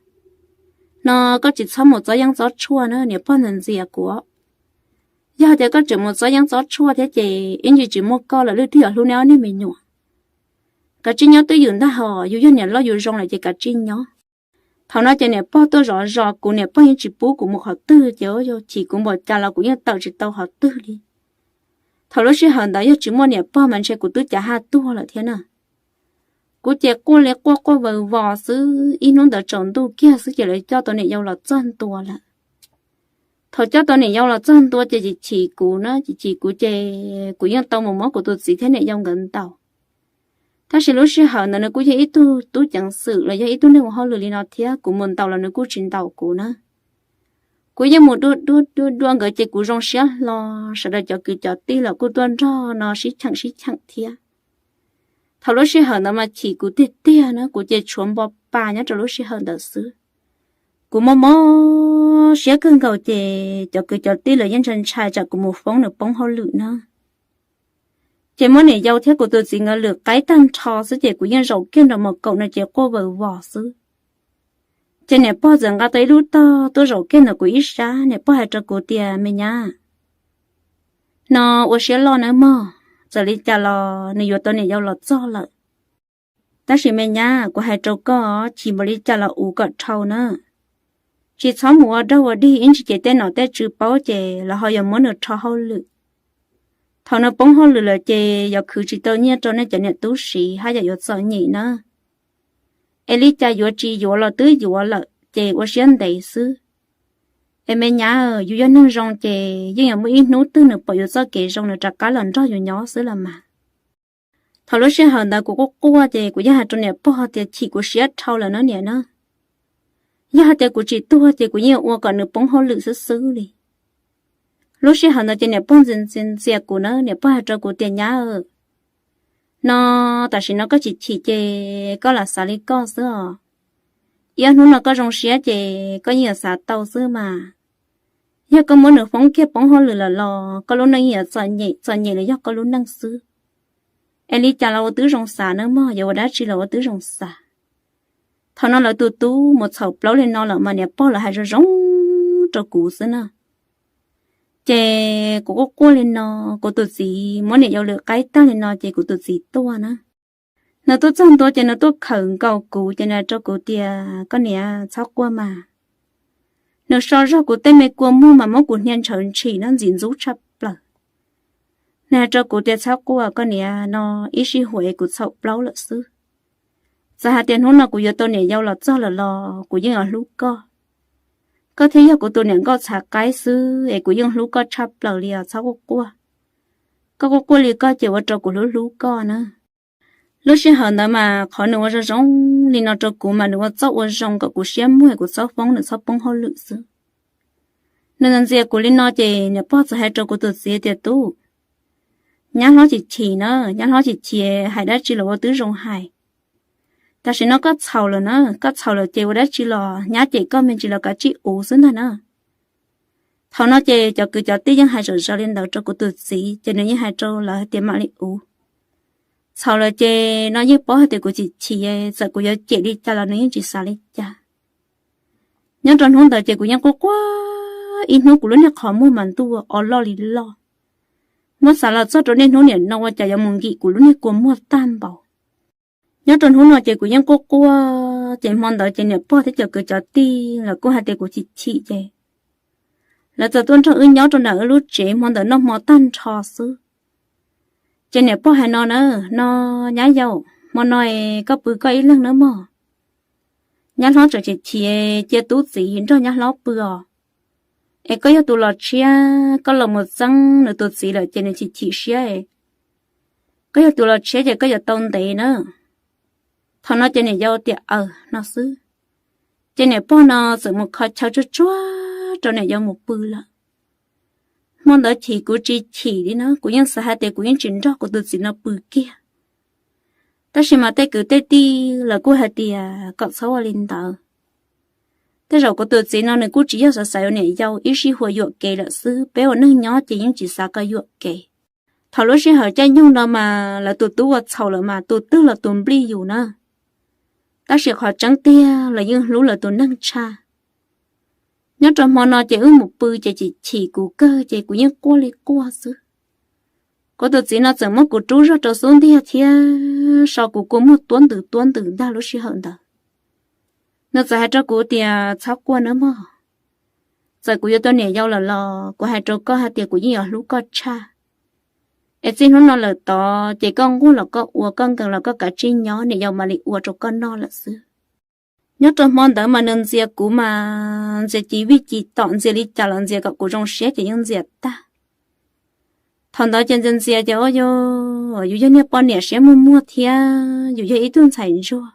No koj tsis txhob mus txob yeeb txob tshuaj na, niam pog ntxias ntxias kuv. Yog hais tias koj tseem mus txob yeeb txob tshuaj thiab ces ib ntsis tsis muaj koj lawm, leej twg yuav hlub neb ob niag me nyuam? Kav tsij nyob twj ywm ntag hos, yus yog niam loj yus zoo lawm ces kav tsij nyob. Thaum no ces niam pog tuaj zov zos kuv, niam pog yeej tsis pub kuv mus qhov twg ces chim kuv npaum cas los kuv yeej tawm tsis tau qhov twg li. Thaum lub sij hawm ntawd yog tsis muaj niam pog mas ntshe kuv twb cav haj tuag lawm thiab na. Kuv ces quaj li quaj quaj vawg vos xwb, ib hnub ntawd tsaus ntuj kiag xwb ces lawv coj tau niam yau los txog ntua lawm. Thaum coj tau niam yau los txog ntua ces chim chim kuv na, chim chim kuv ces kuv yeej tau mus muab kuv tus txiv thiab niam yau nkawd ntaus. Tab sis lub sij hawm ntawd nws kuj yog ib tug tub ceev xwm los yog ib tug neeg ua hauj lwm li no thiab, kuv mus ntaus los nws kuj tsis ntaus kuv na. Kuv yeej mus dua dua dua dua nkawd ces kuv zoo siab hlo, sawv daws cov kwv cov tij los kuj tuaj nrog no sib cheem sib cheem thiab. Thaum lub sij hawm ntawd mas chim kuv tiag tiag na, kuv ces tshuav npo pa nyob rau lub sij hawm ntawd xwb. Kuv mob mob siab kawg nkaus ces cov kwv cov tij lawv yeej ntshai ntshai tsam kuv mus foob nws poob hauj lwm na. Ces muab niam yau thiab kuv tus txiv nkawd lwm qaib tag nrho xwb ces kuv yeej zaum kiag nraum mos kaum no ces quaj vawg vos xwb. Ces niam pog txawm nqa tau ib lub tog tuaj zaum kiag ntawm kuv ib sab, niam pog hais rau kuv tias, Me nyab, no ua siab loj nawb mog, txawm li cas los nws yuav tau niam yau los txog lawm. Tab sis me nyab, kuv hais rau koj, chim npaum li cas los uv kom dhau na. Tsis txhob mus ua dog ua dig ib ntsis ces tej nom tej tswv paub ces lawv ho yuav muab nws rho hauj lwm. Thaum nws poob hauj lwm lawm ces yuav khwv tsis tau nyiaj rau nej cov niam tub siv haj yam yuav txom nyem na. Es li cas yuav tsis yuav los twb yuav lawm ces ua siab ntev xwb. Es me nyab, yus yog neeg zoo ces yeej yuav muaj ib hnub twg nws pom yus txoj kev zoo nws rov qab los nrog yus nyob xwb los mas. Thaum lub sij hawm ntawd kuv quaj quaj ces kuv yeej hais rau niam pog tias chim kuv siab dhau lawm na niam na. Yog hais tias kuv tsis tuag ces kuv yeej ua kom nws poob hauj lwm xwb xwb li. Lub sij hawm ntawd ces niam pog ntxias ntxias ntxias kuv na, niam pog hais rau kuv tias, Nyab, no tam sim no koj chim chim ces koj lam xav li koj xwb os. Ib ob hnub no koj zoo siab ces koj yeej yuav xav tau xwb mas. Yog koj muab nws foob kiag poob hauj lwm lawm los koj lub neej yeej yuav txom nyem, txom nyem los yog koj lub neej xwb. Es li cas los ua twb zoo xav nawb mog, yuav ua dab tsi los ua twb zoo xav. Thaum no lawv tus tub mus txhaum plaub li no lawm mas niam pog lawv hais zoo zoo rau kuv xwb na. Ces kuv quaj quaj li no, kuv tus txiv muab niam yau lwm qaib tag li no ces kuv tus txiv tuaj na. Nws tuaj txog ntua ces nws tuaj khawm nkaus kuv ces nws hais rau kuv tias, Koj niam, txhob quaj mas. Nws so zog kuv tej me kua muag mas muab kuv hnia ntshawv ntshis na, ntxim ntxub tshaj plaws. Nws hais rau kuv tias, Txhob quaj koj niam, no ib sij huam es kuv txhaum plaub lawm xwb. Txawm hais tias hnub no kuv yuav tau niam yau los txog lawm los kuv yeej yuav hlub koj. Koj thiaj yog kuv tus niam nkauj txhav qaib xwb es kuv yeej hlub koj tshaj plaws li os, txhob quaj quaj. Koj quaj quaj li koj ces ua rau kuv hlub hlub koj na. Lub sij hawm ntawd mas qhov nws ua zoo zoo li no rau kuv mas nws ua txoj ua zoo kom kuv siab muag kuv txhob foob nws txhob poob hauj lwm xwb. Nws ntxias kuv li no ces niam pog txawm hais rau kuv tus txiv tias, Tub, nyab hlob chim chim na, nyab hlob chim chim, hais dab tsi los ua twb zoo hais. Tam sim no koj txhaum lawm na, koj txhaum lawm ces ua dab tsi los nyab cem koj me ntsis los kav tsij uv xwb ntag na. Thaum no ces cov kwv cov tij yeej hais zom zaws li ntawd rau kuv tus txiv ces nws yeej hais rau lawv hais tias mam li uv. Txhaum lawm ces no yeej paub hais tias kuv chim chim, txawm kuv yuav cem li cas los nws yeej tsis xav li cas. Nyob rau hnub ntawd ces kuv yeej quaj quaj ib hnub, kuv lub niag qhov muag mas ntuj o loj li loj. Muab xav los txog rau niaj hnub niam no ua cas yuav mus nkim kuv lub niag kua muag tag npaum. Nyob rau hnub no ces kuv yeej quaj quaj, ces hmo ntawd ces niam pog thiab cov kwv cov tij lawv kuj hais tias kuv chim chim ces lawv txawm tuaj nrog wb nyob rau nram wb lub tsev hmo ntawd noj hmo tag nrho xwb. Ces niam pog hais no na, No nyab yau, hmo no es koj pw koj ib leeg nawb mog. Nyab hlob tseem chim chim, cia tub txiv nrog nyab hlob pw os. Es koj yog tus los tshiab, koj los mus txeeb nws tus txiv lawm ces nws chim chim siab. Koj yog tus los tshiab ces koj yuav tau ntev na. Thaum no ces niam yau tias aws no xwb. Ces niam pog no txawm mus kho chaw tsuag tsuag rau niam yau mus pw lawm. Hmo ntawd chim kuv tsis chim li na, kuv yeej xav hais tias kuv yeej tsis nrog kuv tus txiv no pw kiag. Tab sis mas tej kwv tej tij lawv kuj hais tias kom txhob ua li ntawd. Tej zaum kuv tus txiv no nws kuj tsis yog xav xaiv ua niam yau, ib sij huam yuam kev lawm xwb, peb ua neej nyob ces yeej tsis xav kom yuam kev. Thaum lub sij hawm caij nyoog no mas lawv tus tub ua txhaum lawm mas tus twg los tus nplij yus na. Tab sis qhov tseeb tiag lawv yeej hlub lawv tus neeg tshaj. Nyob rau hmo no ces wb mus pw ces chim chim kuv kawg ces kuv yeej quaj li quaj xwb. Kuv tus txiv no txawm muab kuv rub zog rau xub ntiag thiab so kuv kua muag tuab ntws tuab ntws ntag lub sij hawm ntawd. Nws txawm hais rau kuv tias txhob quaj nawb mog, txawm kuv yuav tau niam yau lawm los kuv hais rau koj hais tias kuv yeej yuav hlub koj tshaj. Es txij hnub no lawm tod ces koj nquag los koj ua, koj nkees los koj kav tsij nyob, niam yau mam li ua rau koj noj lawm xwb. Nyob rau hmo ntawd mas nws ntxias kuv mas ntxias ci vij ci tom, ntxias li cas los ntxias kom kuv zoo siab ces yeej ntxias tag. Thaum ntawd ces ntxias ntxias ces ua yus, yus yog niag poj niam siab muag muag thiab yus yog ib tug ntxhais ntsuag.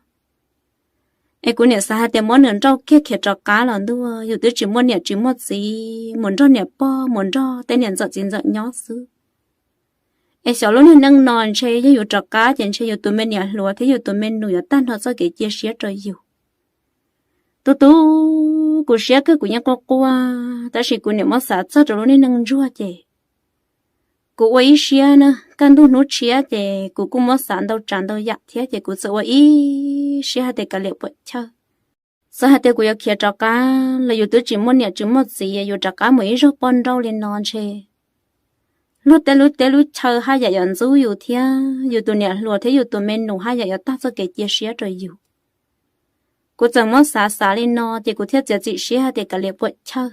Es kuv niam xav hais tias muab nws nrauj kiag khiav rov qab los ntuj, yus twb tsis muaj niam tsis muaj txiv, mus nrog niam pog mus nrog tej niam ntxawm txiv ntxawm nyob xwb. Es xyov lub niag neej no ntshe yog yus rov qab ces ntshe yus tus me niam hluas thiab yus tus me nus yuav tag nrho txoj kev cia siab rau yus. Tu tu, kuv siab kawg kuv yeej quaj quaj, tab sis kuv niam muab xav txog rau lub niag neej ntsuag ces kuv ua ib siab na, kaj ntug hnub tshiab ces kuv kuj muab xav ntau tsav ntau yam thiab ces kuv txawm ua ib siab hais tias kav liam puam chawj. Txawm hais tias kuv yuav khiav rov qab los yus twb tsis muaj niam tsis muaj txiv, yus rov qab mus ib zaug poj nrauj li no ntshe luag tej lub teb lub chaw haj yam yuav ntxub yus thiab yus tus niam hluas thiab yus tus me nus haj yam yuav tag txoj kev cia siab rau yus. Kuv txawm muab xav xav li no ces kuv thiaj txiav txim siab hais tias kav liam puam chawj.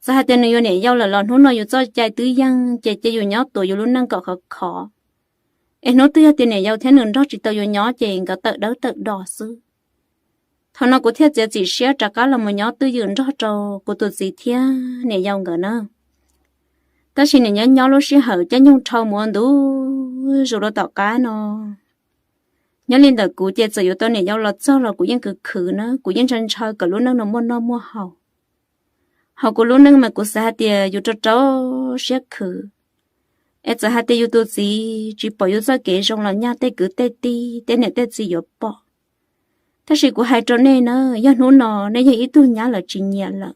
Txawm hais tias nws yuav niam yau lawm los hnub no yus txoj cai twb yeej ces cia yus nyob tuav yus lub neej kom khov khov. Es hnub twg yog tias niam yau thiab nws nrog tsis tau yus nyob ces nkawd tawm dawb tawm do xwb. Thaum no kuv thiaj txiav txim siab rov qab los mus nyob twj ywm nrog rau kuv tus txiv thiab niam yau nkawd na. Tab sis niam nyob nyob lub sij hawm caij nyoog dhau mus ua ntu zus rau tom qab no, nyob li ntawm kuv ces txawm yuav tau niam yau los txog los kuv yeej khwv khwv na, kuv yeej ntshaw ntshaw kom lub neej no muaj noj muaj haus. Hos kuv lub neej mas kuv xav hais tias yus rau rau siab khwv. Es txawm hais tias yus tus txiv tsis pom yus txoj kev zoo los nyaj tej kwv tej tij tej niam tej txiv yuav pom. Tab sis kuv hais rau nej na, yog hnub no nej yog ib tug nyab lawv tsis nyiam lawm,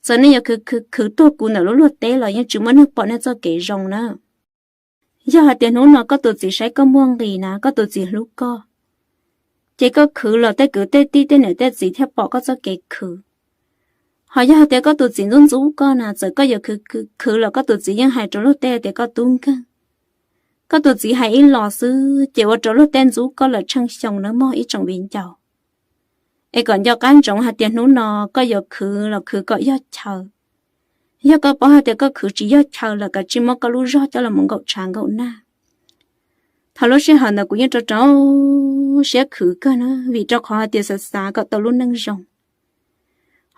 txawm nej yuav khwv khwv khwv tuag kuv ntawm lub luag teb los yeej tsis muaj neeg pom nej txoj kev zoo na. Yog hais tias hnub no koj tus txiv saib koj muaj nqis na, koj tus txiv hlub koj, ces koj khwv los tej kwv tej tij tej niam tej txiv thiaj pom koj txoj kev khwv. Hos yog hais tias koj tus txiv ntxub ntxub koj na, txawm koj yuav khwv khwv khwv los koj tus txiv yeej hais rau luag tej tias koj tub nkeeg. Koj tus txiv hais ib los xwb ces ua rau luag tej ntxub koj lawm tsheej xyoo nawb mog ib tsoom viv ncaus. Es kom nco qab ntsoov hais tias hnub no koj yuav khwv los khwv kom yog chaw. Yog koj paub hais tias koj khwv tsis yog chaw lawm kav tsij muab koj lub zog coj los mus nkaum tshav nkaum nag. Thaum lub sij hawm ntawd kuv yeej rau rau siab khwv kawg na, vim rau qhov hais tias xav xav kom tau lub neej zoo.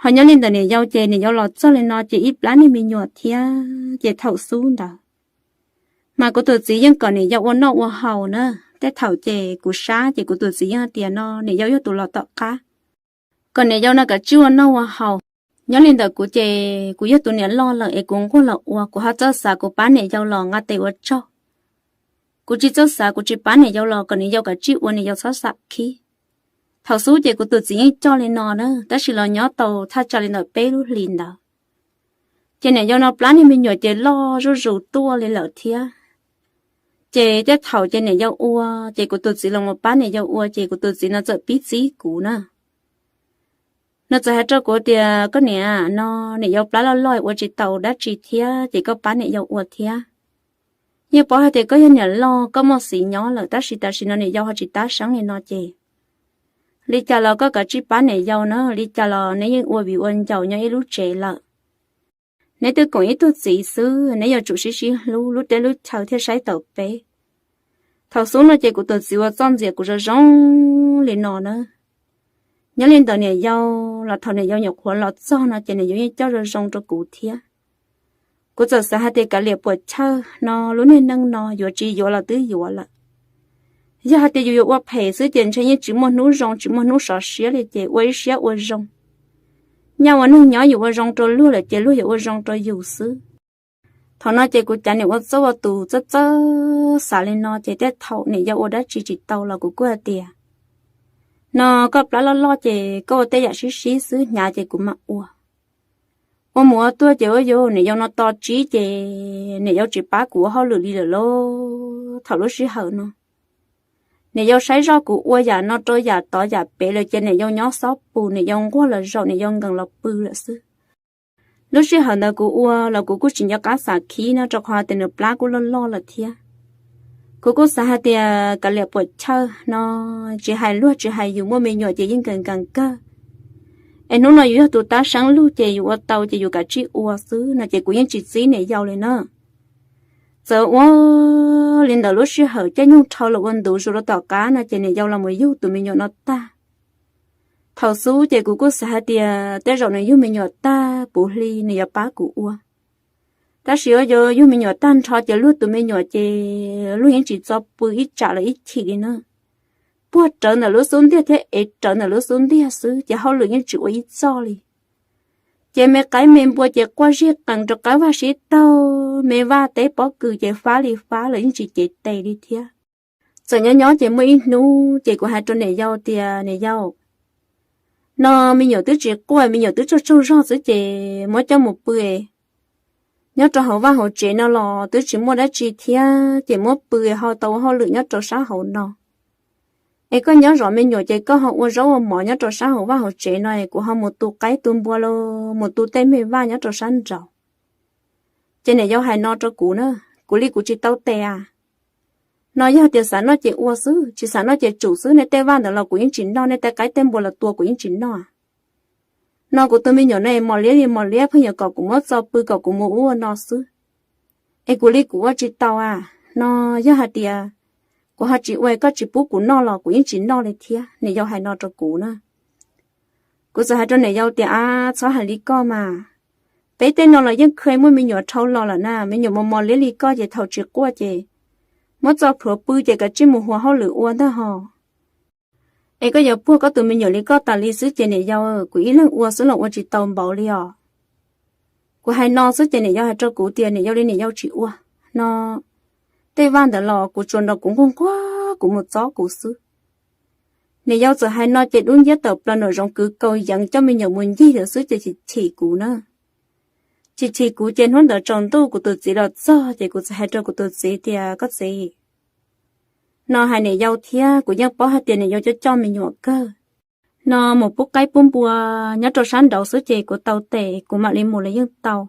Hos nyob li ntawm niam yau ces niam yau los txog li no ces ib plab niag me nyuam thiab ces thaum xub ntawd mas kuv tus txiv yeej kom niam yau ua noj ua haus na. Tej thaum ces kuv sab ces kuv tus txiv yeej tias no niam yau yog tus los tom qab, kom niam yau no kav tsij ua noj ua haus. Nyob li ntawm kuv ces kuv yog tus niam loj lawm es kuv nquag los ua, kuv ho txawj xav kuv pab niam yau los nqa tes ua tsaug. Kuv tsis txawj xav kuv tsis pab niam yau los kom niam yau kav tsij ua niam yau txhob xam khib. Thaum xub ces kuv tus txiv yeej coj li no na, tab sis los nyob tau thaj tsam li ntawm peb lub hlis ntawd ces niam yau no plab niag me nyuam ces loj zuj zus tuaj li lawm thiab. Ces tej thaum ces niam yau ua, ces kuv tus txiv los mus pab niam yau ua ces kuv tus txiv no txawm pib txib kuv na. Nws txawm hais rau kuv tias koj niam, no niam yau plab loj loj ua tsis tau dab tsi thiab ces koj pab niam yau ua thiab. Yeej paub hais tias koj yog niam loj koj muaj txiv nyob lawm tab sis tam sim no niam yau ho tsis tab seeb li no ces li cas los koj kav tsij pab niam yau na, li cas los neb yeej ua viv ua ncaus nyob ib lub tsev lawm. Neb twb koom ib tug txiv xwb neb yuav tsum sib sib hlub lub teb lub chaw thiaj saib taus peb. Thaum xub no ces kuv tus txiv ua txoj ntxias kuv zoo zoo li no na. Nyob li ntawd niam yau los thaum niam yau nyuam qhuav los txog no ces niam yau yeej coj zoo zoo rau kuv thiab. Kuv txawm xav hais tias kav liam puam chawj no, lub niag neej no yuav tsis yuav los twb yuav lawm. Yog hais tias yus yuav ua phem xwb ces ntshe yeej tsis muaj hnub zoo tsis muaj hnub sov siab li, ces ua ib siab ua zoo. Nyob ua neeg nyob yus ua zoo rau luag lawm ces luag yuav ua zoo rau yus xwb. Thaum no ces kuv cav niam ua txob ua tus txawj txawj xav li no ces tej thaum niam yau ua dab tsi tsis tau los kuv kuj hais tias, no, koj plab loj loj ces koj ua tej yam sib sib xwb, hnyav ces kuv mam ua. Ua mus ua tuaj ces ua yus niam yau no tos tsib ces niam yau tsis pab kuv ua hauj lwm li lawm lauj. Thaum lub sij hawm no niam yau saib zoj kuv ua yam no rau yam tod yam pem lawm ces niam yau nyob xob pus, niam yau nquag los zaum, niam yau nkees los pw lawm xwb. Lub sij hawm ntawd kuv ua los kuv kuj tsis nco qab xav khib no rau qhov tias nws plab kuj loj loj lawm thiab. Kuv kuj xav hais tias kav liam puam chawj no, tsis hais luag tsis hais yus muaj me nyuam ces yeej nkees nkees kawg. Es hnub no yus yog tus tab seeb lug ces yus ua tau ces yus kav tsij ua xwb no ces kuv yeej tsis txib niam yau li na. Txawm ua li ntawd lub sij hawm caij nyoog dhau los ua ntu zus rau tom qab no ces niam yau los mus yug tus me nyuam no tag. Thaum xub ces kuv kuj xav hais tias tej zaum nws yug me nyuam tag puv hli nws yuav pab kuv ua. Tab sis ua yog yug me nyuam tag nrho ces luag tus me nyuam ces luag yeej tsis txo pw ib tsam los ib chim li na. Puag rawv ntawm lub xub ntiag thiab ev rawv ntawm lub xub ntiag xwb ces hauj lwm yeej tsis ua ib txoj li. Ces me qaib me npua ces quaj zij qees rau qab vaj sib taug, me vaj teb pob kws ces fab li fab los yeej tsis cev tes li thiab. Txawm nyob nyob ces muaj ib hnub ces kuv hais rau niam yau tias, niam yau, no me nyuam twb tsis quaj, me nyuam twb tsaug tsaug zog xwb ces muab coj mus pw nyob rau hauv vaj hauv tsev no los twb tsis muaj dab tsi thiab ces muab pw ho tau ua hauj lwm nyob rau sab hauv no. Es koj nyob zov me nyuam ces koj ho ua zaub ua mov nyob rau sab hauv vaj hauv tsev no es kuv ho mus tu qaib tu npua los mus tu tej me vaj nyob rau sab nraud. Ces niam yau hais no rau kuv na, kuv li kuv tsis tau tes a. No yog tias xav noj ces ua xwb, tsis xav noj ces tsum xwb, nej tej vaj ntawd los kuv yeej tsis noj, nej tej qaib tej npua los tua kuv yeej tsis noj. No kuv tus me nyuam no mos liab li mos liab, pheej yuav kom kuv muab txo pw kom kuv mus ua no xwb. Es kuv li kuv ua tsis tau a. No yog hais tias kuv ho tsis ua koj tsis pub kuv noj los kuv yeej tsis noj li thiab, niam yau hais no rau kuv na. Kuv txawm hais rau niam yau tias, ab, txhob hais li koj mas. Peb tej no los yeej kheev muaj me nyuam dhau los lawm na, me nyuam mos mos liab li koj ces thaum tsis quaj ces muab txo plhuav pw ces kav tsij mus ua hauj lwm ua ntag hos. Es koj yuav puag koj tus me nyuam li koj tas li xwb ces niam yau, kuv ib leeg ua xwb los ua tsis tau npaum li os. Kuv hais no xwb ces niam yau hais rau kuv tias niam yau li niam yau tsis ua. No tej vaj ntawd los kuv tsuas nrog kuv nquag nquag kuv mus txob kuv xwb. Niam yau txawm hais no ces dub nciab tawm plaws nraum zoov kwv kaus yeev coj me nyuam mus ncig lawm xwb ces chim chim kuv na. Chim chim kuv ces hnub ntawd tsaus ntuj kuv tus txiv los txog ces kuv txawm hais rau kuv tus txiv tias, koj txiv, no hais niam yau thiab kuv yeej paub hais tias niam yau coj coj me nyuam kawg. No mus pub qaib pub npua nyob rau sab nraud xwb ces kuv tau tes kuv mam li mus los yeej tau.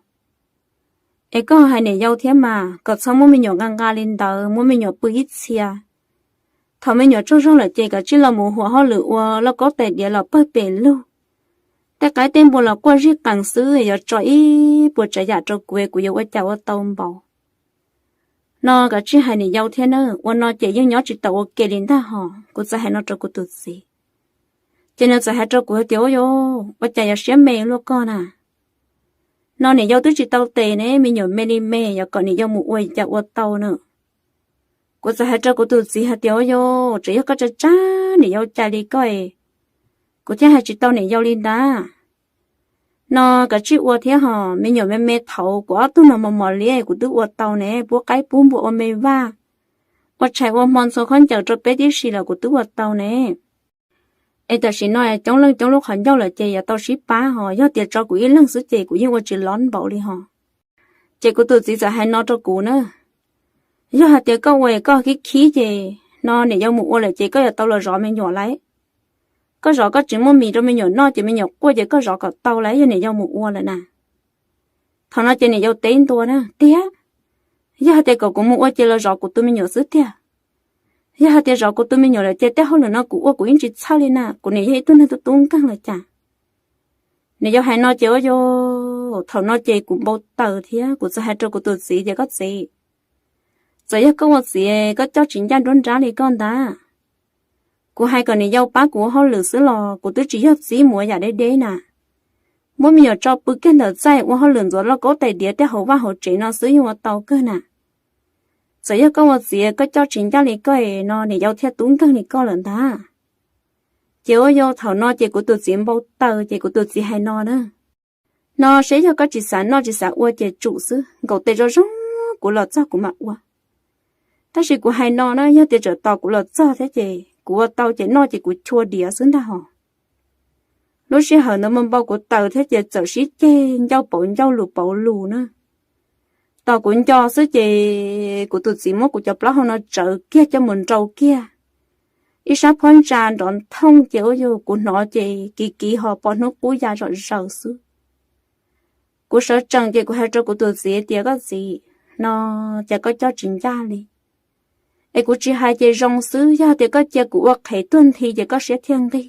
Es koj hais niam yau thiab mas kom txhob muab me nyuam nqa nqa li ntawd, muab me nyuam pw ib txhia. Thaum me nyuam tsaug zog lawm ces kav tsij los mus huam hauj lwm ua lauj kaub tais diav los pawg pes lug. Tej qaib tej npua los quaj zij qees xwb, yuav tso ib puas tsav yam rau kuv, kuv yuav ua cas ua tau npaum. No kav tsij hais niam yau thiab na, ua no ces yeej nyob tsis tau ua ke li ntag hos, kuv txawm hais no rau kuv tus txiv. Ces nws txawm hais rau kuv hais tias, ua yau, ua cas yuav siab me luaj koj na. No niam yau twb tsis tau tes ne, me nyuam me li me, yuav kom niam yau mus ua cas ua tau na. Kuv txawm hais rau kuv tus txiv hais tias, ua yau, tseem yog koj tsa tsab niam yau cas li koj es, kuv thiaj hais tsis tau niam yau li ntag. No kav tsij ua thiab hos, me nyuam me me thaud kuv ob tug no mos mos liab kuv twb ua tau ne, pub qaib pub npua ua me vaj, ua tshais ua hmo ntxhua khaub ncaws rau peb tib si los kuv twb ua tau ne. Es tam sim no coob leej coob lub qhov ncauj lawm ces yuav tau sib pab hos, yog tias tso kuv ib leeg xwb ces kuv yeej ua tsis lov npaum li hos. Ces kuv tus txiv txawm hais no rau kuv na, yog hais tias koj ua koj khib khib ces no niam yau mus ua lawm ces koj yuav tau los zov me nyuam lauj. Koj zov koj tsis muaj mis rau me nyuam noj ces me nyuam quaj ces koj zov kom tau lauj, yog niam yau mus ua lawm na. Thaum no ces niam yau teb ntua na tiag, yog hais tias kom kuv mus ua ces los zov kuv tus me nyuam xwb tiag. Yog hais tias zov kuv tus me nyuam lawm ces tej hauj lwm no kuv ua kuv yeej tsis txhawj li na, kuv niam yog ib tug neeg tub tub nkeeg lawm cas. Niam yau hais no ces ua yau, thaum no ces kuv npau taws thiab kuv txawm hais rau kuv tus txiv tias, koj txiv, txawm yog koj ua txiv koj coj tsis ncaj nruab nrab li koj ntag. Kuv hais kom niam yau pab kuv ua hauj lwm xwb los kuv twb tsis yog txib mus ua yam deb deb na. Muab me nyuam tso pw kiag ntawm txaj ua hauj lwm ntxuav lauj kaub tais diav tej hauv vaj hauv tsev no xwb yeej ua tau kawg na. Txawm yog koj ua txiv koj coj tsis ncaj li koj no niam yau thiaj tub nkeeg li koj lawm ntag. Ces ua yau thaum no ces kuv tus txiv npau taws ces kuv tus txiv hais no na, no seb yog koj tsis xav noj tsis xav ua ces tsum xwb, nkaum tes zoo zoo kuv los txog kuv mam ua. Tab sis kuv hais no na yog tias tseem tos kuv los txog thiab ces kuv ua tau ces noj ces kuv chua diav xwb ntag hos. Lub sij hawm ntawd mas npau kuv taws thiab ces txawm sib ceg ncauj pauv ncauj lus pauv lus na. Tos kuv nco xwb ces kuv tus txiv muab kuv cov plaub hau no tsawv kiag coj mus nrau kiag ib sab phab ntsa nrov nthooj ces ua yog kuv hnov ces kiv kiv ho pom hnub qub ya zom zaws xwb. Kuv sawv tsees ces kuv hais rau kuv tus txiv tias koj txiv, no cas koj coj tsis ncaj li. Es kuv tsis hais ces zoo xwb, yog tias koj cia kuv ua qhev tuag nthi ces koj siab thiaj nqig.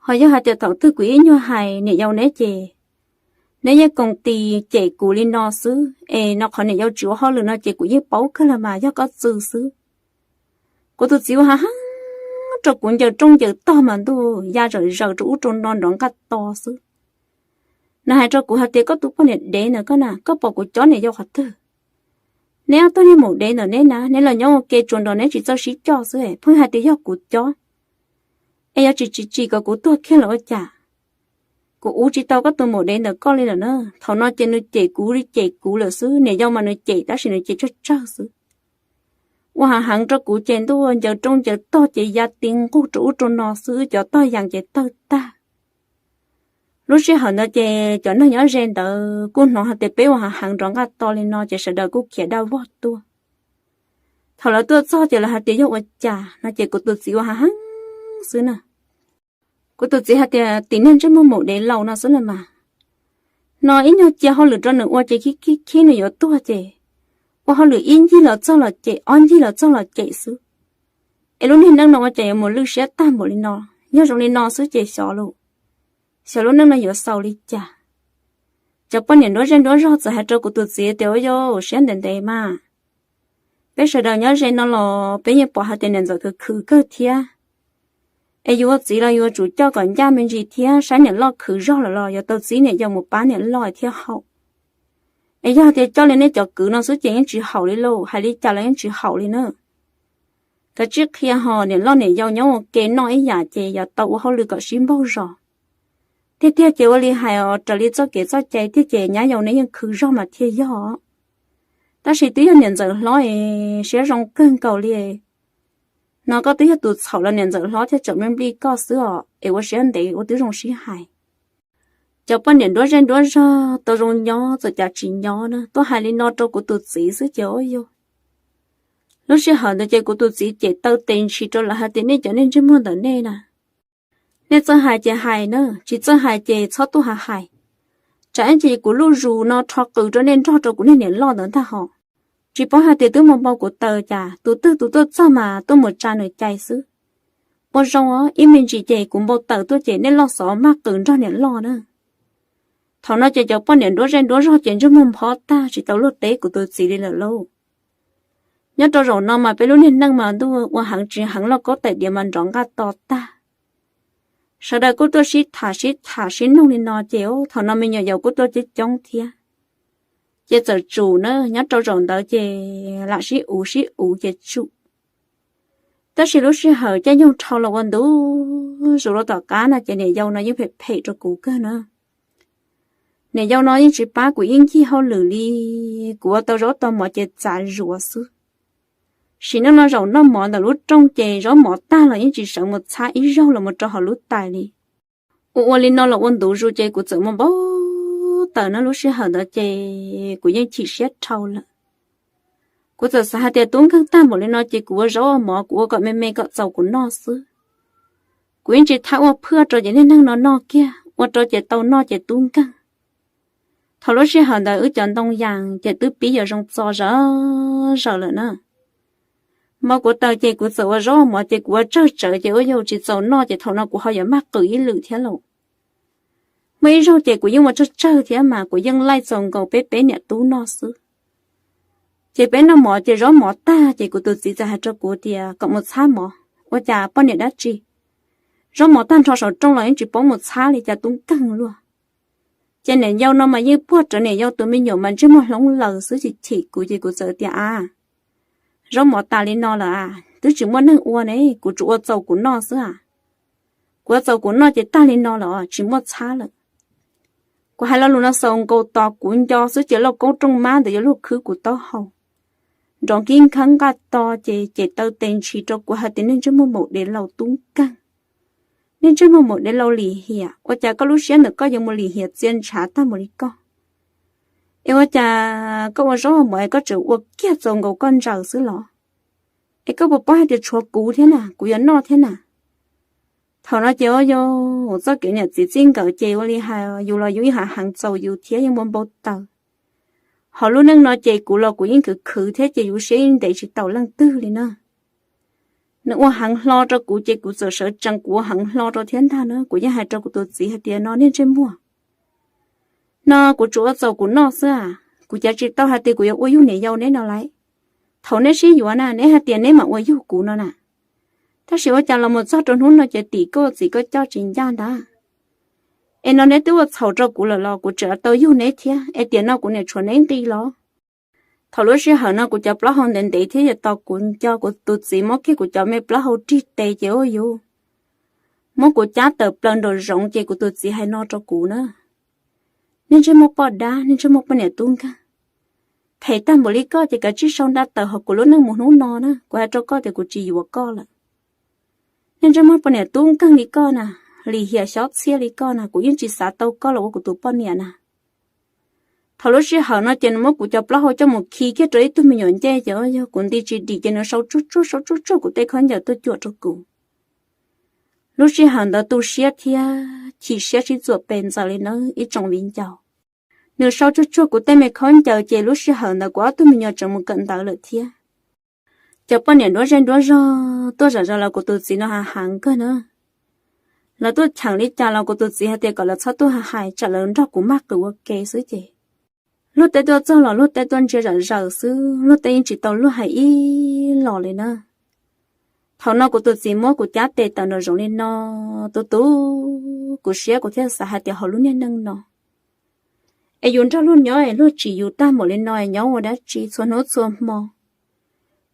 Ho yog hais tias thaum twg kuv ib nyuag hais niam yau neb ces neb yeej koom tis cem kuv li no xwb es no qhov niam yau tsis ua hauj lwm no ces kuv yeej paub kawg los mas yog koj txwv xwb. Kuv tus txiv ua hav heev rau kuv ncaws rooj ncaws tog mas ntuj ya zom zaws rau ub rau no nrov nqaj to xwb. Nws hais rau kuv hais tias koj tus poj niam dev ntawm koj na, koj pom kuv cob niam yau qhov twg? Neb ob tug niag maum dev ntawm neb na, neb los nyob ua ke tsuas nrog neb tsis txawj sib coj xwb, pheej hais tias yog kuv cob. Es yuav tsis tsis tsis kom kuv tuag kiag los ua cas? Kuv uv tsis tau koj tus maum dev ntawm koj li lawm na. Thaum no ces nws cem kuv li cem kuv lawm xwb, niam yau mas nws cem tab sis nws cem tsawg tsawg xwb. Ua hav heev rau kuv ces ntuj ncaws rooj ncaws tog ces ya ti nquj rau ub rau no xwb, cov tog yees ces tawg tag. Lub sij hawm ntawd ces cov neeg nyob ze ntawd kuj hnov hais tias peb ua hav heev nrov nqaj to li no ces sawv daws kuj khiav daj vog tuaj. Thaum lawv tuaj txog ces lawv hais tias yog ua cas no ces kuv tus txiv ua hav heev xwb na. Kuv tus txiv hais tias tim niag ntsej muag maum dev laus no xwb na mas, no ib nyuag cia hauj lwm rau nws ua ces khib khib khib nws yuav tuag ces ua hauj lwm ib ncig los txog los cem, ob ncig los txog los cem xwb. Es lub niag neej no ua cas yuav mus lwj siab tag npaum li no? Yog zoo li no xwb ces xyov lauj, xyov lub neej no yuav xaus li cas. Cov poj niam nruab zej nruab zog txawm hais rau kuv tus txiv tias ua yau siab ntev ntev mas, peb sawv daws nyob ze no los peb yeej pom hais tias niam ntxawm khwv khwv kawg thiab. Es yus ua txiv los yuav tsum coj kom ncaj me ntsis thiab, saib niam loj khwv zog lawm los yuav tau txib niam yau mus pab niam loj thiaj haum. Es yog tias coj li nej cov kwv no xwb ces yeej tsis haum li lauj, hais li cas los yeej tsis haum li na. Kav tsij qhia ho niam loj niam yau nyob ua ke noj ib yam ces yuav tau ua hauj lwm kom sib npaug zos. Tiag tiag ces ua li hais os, raws li txoj kev txoj cai tiag ces nyab yau neb yeej khwv zog mas thiaj yog. Tab sis twb yog niam ntxawm hlob es siab zoo kawg nkaus li. No koj twb yog tus txhaum los niam ntxawm hlob thiaj tseem me nplij koj xwb os, es ua siab ntev ua twb zoo sib hais. Cov poj niam nruab zej nruab zog tau zoo nyob txawm cas tsis nyob na, tuaj hais li no rau kuv tus txiv xwb ces ua yau. Lub sij hawm ntawd ces kuv tus txiv cem taw tes ntshis rau lawv hais tias nej cov niag ntsej muag ntawm nej na, nej txawj hais ces hais na, tsis txawj hais ces txhob tuaj hais hais. Tsam ib ntsis kuv lub zus no rho qws rau nej nrog rau kuv niag niam loj ntawd ntag hos. Tsis paub hais tias twb mus npau kuv taws cas, tus twg tus tuaj txog mas tuaj mus tsa nws cai xwb. Ua zoo os, ib me ntsis ces kuv npau taws tuaj ces nej loj xov maj qws nrog niam loj na. Thaum no ces cov poj niam nruab zej nruab zog ces ntsej muag nphob tag tsis tau luag teb kuv tus txiv li lawm lauj. Nyob rau zaum no mas peb lub niag neej mas ntuj ua heev tsis heev lauj, kaub tais diav mas nrov nqaj to tag. Sawv daws kuj tuaj sib tham sib tham sib noog li no ces thaum no me nyuam yaus kuj tuaj coob coob thiab. Ces txawm tsum na, nyob rau zaum ntawd ces lam sib uv sib uv ces tsum. Tab sis lub sij hawm caij nyoog dhau los ua ntu zus rau tom qab no ces niam yau no yeej phem phem rau kuv kawg na. Niam yau no yeej tsis pab kuv ib ncig hauj lwm li, kuv ua tau zaub tau mov ces txav zuav xwb. Sim neej no zaum noj mov ntawm lub rooj ces zaub mov tag los yeej tsis sawv mus txhab ib zaug los mus rau hauv lub tais li. Ua ua li no los ua ntu zus ces kuv txawm muaj npau taws no, lub sij hawm ntawd ces kuv yeej chim siab dhau lawm. Kuv txawm xav hais tias tub nkeeg tag npaum li no ces kuv ua zaub ua mov kuv ua kom me me kom txaus kuv noj xwb. Kuv yeej tsis thab ua phaj rau ces niag neeg no noj kiag, ua rau ces tau noj ces tub nkeeg. Thaum lub sij hawm ntawd wb cov ntoo yas ces twb pib yuav zoo txo zaws zaws lawm na. Npau kuv taws ces kuv txawm ua zaub ua mov ces kuv ua tsawg tsawv ces ua yau tsis txaus noj ces thaum no kuv ho yuav maj qws ib lwm thiab lauj. Muaj ib zaug ces kuv yeej ua tsawg tsawg thiab mas kuv yeej laij txaus nkaus peb peb niam tub noj xwb. Ces peb noj mov ces zaub mov tag ces kuv tus txiv txawm hais rau kuv tias kom mus txhab mov. Ua cas poj niam dab tsi? Zaub mov tag nrho saum rooj los yeej tsis paub mus txhab li, cas tub nkeeg luaj. Ces niam yau no mas yeej puag rawv niam yau tus me nyuam mas ntsej muag hloov laws xwb, chim chim kuv ces kuv txawm tias, A, zaub mov tas li no lawm a, twb tsis muaj neeg ua ne, kuv tsuas ua txaus kuv noj xwb a. Kuv ua txaus kuv noj ces tag li no lawm, tsis muaj txhab lawm. Kuv hais lo lus no xaus nkaus tos kuv nco xwb ces lauj kaub rooj mab ntawd yuav luag khwb kuv taub hau. Nrov nkib nkhab nqaj to ces ces taw tes ntshis rau kuv hais tias, Nej ntsej muag maum dev laus tub nkeeg, nej ntsej muag maum dev laus lim hiam, ua cas koj lub siab ntawm koj yuav mus lim hiam txia ntshav tag mus li koj? Es ua cas koj ua zaub mov es koj tseem ua kiag txaus nkaus koj ntsaws xwb los? Es koj puas paub hais tias tshuav kuv thiab na, kuv yuav noj thiab na? Thaum no ces ua yus txoj kev niam txiv txij nkawm ces ua li hais yus los yus yeej hav heev txaus yus thiab yeej npau npau taws. Hauv lub neej no ces kuv los kuv yeej khwv khwv thiab ces yus siab yeej ntev tsis taus leej twg li na. Nws ua heev hlo rau kuv ces kuv txawm sawv tsees kuv ua heev hlo rau thiab ntag na. Kuv yeej hais rau kuv tus txiv hais tias, No nej ntsej muag, no kuv tsuas ua txaus kuv noj xwb a, kuv cav tsis tau hais tias kuv yuav ua yug niam yau neb no lauj. Thaum neb sib yuav na neb hais tias neb mam ua yug kuv no na, tab sis ua cas los mus txog rau hnub no ces tim koj txiv koj coj tsis ncaj ntag. Es no neb twb ua txhaum rau kuv lawm los kuv tseem tau yug neb thiab, es tiam no kuv niam tshuav neb nqi los? Thaum lub sij hawm no kuv cov plaub hau ntev ntev thiab yuav tos kuv nco, kuv tus txiv muab kiag kuv cov me plaub hau rig tes ces ua yus muab kuv cab tawm plaws nraum zoov ces kuv tus txiv hais no rau kuv na, Nej ntsej muag poj dab, nej ntsej muag poj niam tub nkeeg, phem tag npaum li koj ces kav tsij sau nra tawm hauv kuv lub neej mus hnub no na, kuv hais rau koj tias kuv tsis yuav koj lawm. Nej ntsej muag poj niam tub nkeeg li koj na, lim hiam xyob txhiab li koj na, kuv yeej tsis xav tau koj los ua kuv tus poj niam na. Thaum lub sij hawm no ces nws muab kuv cov plaub hau coj mus khi kiag rau ib tug me nyuam ncej ces yog kuv nti tsis dim ces nws sau tsuag tsuag sau tsuag tsuag kuv tej khaub ncaws tuaj cuam rau kuv. Lub sij hawm ntawd tu siab thiab chim siab sib txuam pes ntxaws li na ib tsoom viv ncaus. Nws sau tsuag tsuag kuv tej me khaub ncaws ces lub sij hawm ntawd kuv ob tug me nyuam tseem mus kawm ntawv lawm thiab. Cov poj niam nruab zej nruab zog tuaj zom zaws los kuv tus txiv no hav heev kawg na. Lawv tuaj cheem li cas los kuv tus txiv hais tias kom lawv txhob tuaj hais hais tsam lawv nrog kuv maj qws ua ke xwb ces luag tej tuaj txog los luag tej tuaj ntsia zom zaws xwb, luag tej yeej tsis tau luag hais ib los li na. Thaum no kuv tus txiv muab kuv cab tes tawm nraum zoov li no, tu tu kuv siab kuv thiaj xav hais tias hauv lub niag neej no es yus nrog luag nyob es luag tsim yus tag npaum li no es nyob ua dab tsi txhua hnub txhua hmo.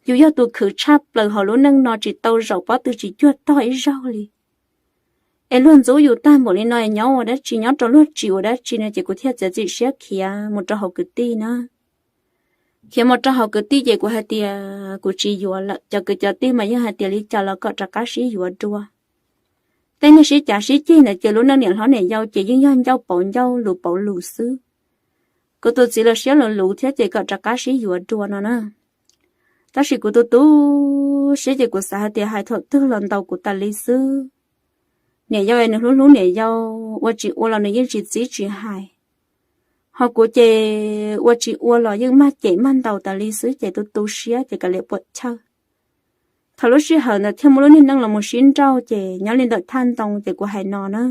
Yus yog tus khwv tshaj plaws hauv lub neej no tsis tau zaum pob tw tsis cuag tog ib zaug li. Es luag ntxub yus tag npaum li no es nyob ua dab tsi, nyob rau luag tsim ua dab tsi no ces kuv thiaj txiav txim siab khiav mus rau hauv kwv tij na. Khiav mus rau hauv kwv tij ces kuv hais tias kuv tsis yuav lawm, cov kwv cov tij mas yog hais tias li cas los kom rov qab sib yuav dua. Tej niag sib cav sib ceg ntawd ces lub neej niam hlob niam yau ces yeej yog ncauj pauv ncauj lus pauv lus xwb. Kuv tus txiv los siab luv luv thiab ces kom rov qab sib yuav dua no na. Tab sis kuv tu tu siab ces kuv xav hais tias hais thaum twg los ntaus kuv tas li xwb. Niam yau es nws hlub hlub niam yau, ua tsis ua los nws yeej tsis txib tsis hais. Ho kuv ces ua tsis ua los yeej maj cem maj ntaus tas li xwb ces tu tu siab ces kav liam puam chawj. Thaum lub sij hawm ntawd thiaj muaj lub niag neej los mus sib nrauj ces nyob li ntawm thaj ntoo ces kuv hais no na.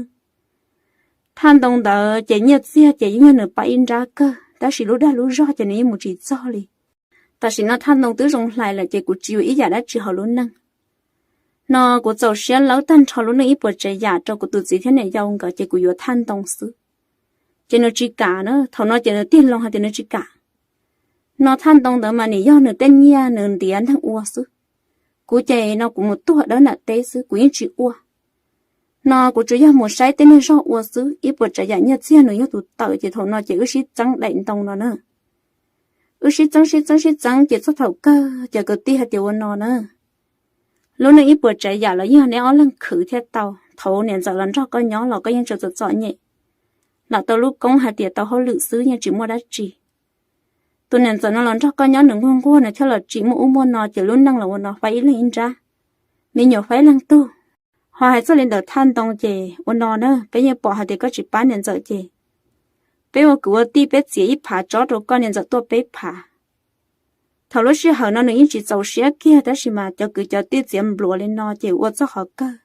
Thaj ntoo ntawd ces nyiaj txiag ces yeej yog nws pab ib nrab kawg tab sis lub dag lub zog ces nws yeej mus tsis txog li. Tam sim no thaj ntoo twb zoo hlais lawm ces kuv tsis yuav ib yam dab tsi hauv lub neej. No kuv txaus siab lawb tag nrho lub neej ib puas tsav yam rau kuv tus txiv thiab niam yau nkawd ces kuv yuav thaj ntoo xwb. Ces nws tsis kam na, thaum no ces nws tig loo hais tias nws tsis kam. No thaj ntoo ntawd mas nim yog nws tej nyiaj nws ntiav neeg ua xwb. Kuv ces no kuv mus tuag dawb nram teb xwb kuv yeej tsis ua. No kuv tsuas yog mus saib tej neeg zog ua xwb, ib puas tsav yam nyiaj txiag nws yog tus tawm ces thaum no ces wb sib txeeb daim ntoo no na. Wb sib txeeb sib txeeb sib txeeb ces txog thaum kawg ces kwv tij hais tias ua no na, lub neej ib puas tsav yam los yeej yog neb ob leeg khwv thiaj tau. Thaum niam ntxawm los nrog koj nyob los koj yeej tseem txom txom nyem, lam tau lub koob hais tias tau hauj lwm xwb yeej tsis muaj dab tsi. Tus niam ntxawm no los nrog koj nyob nws nquag nquag nws thiaj los tsim muaj ub muaj no ces lub neej los ua no faib ib leeg ib nrab, me nyuam faib ib leeg tug. Ho hais txog li ntawm thaj ntoo ces ua no na, peb yeej pom hais tias koj tsis pab niam ntxawm ces peb ua kwv ua tij peb txiav ib phav tsob rau koj, niam ntxawm tuaj peb phav. Thaum lub sij hawm no nws yeej tsis txaus siab kiag tab sis mas cov kwv cov tij txiav npluav li no ces ua txog qhov kawg.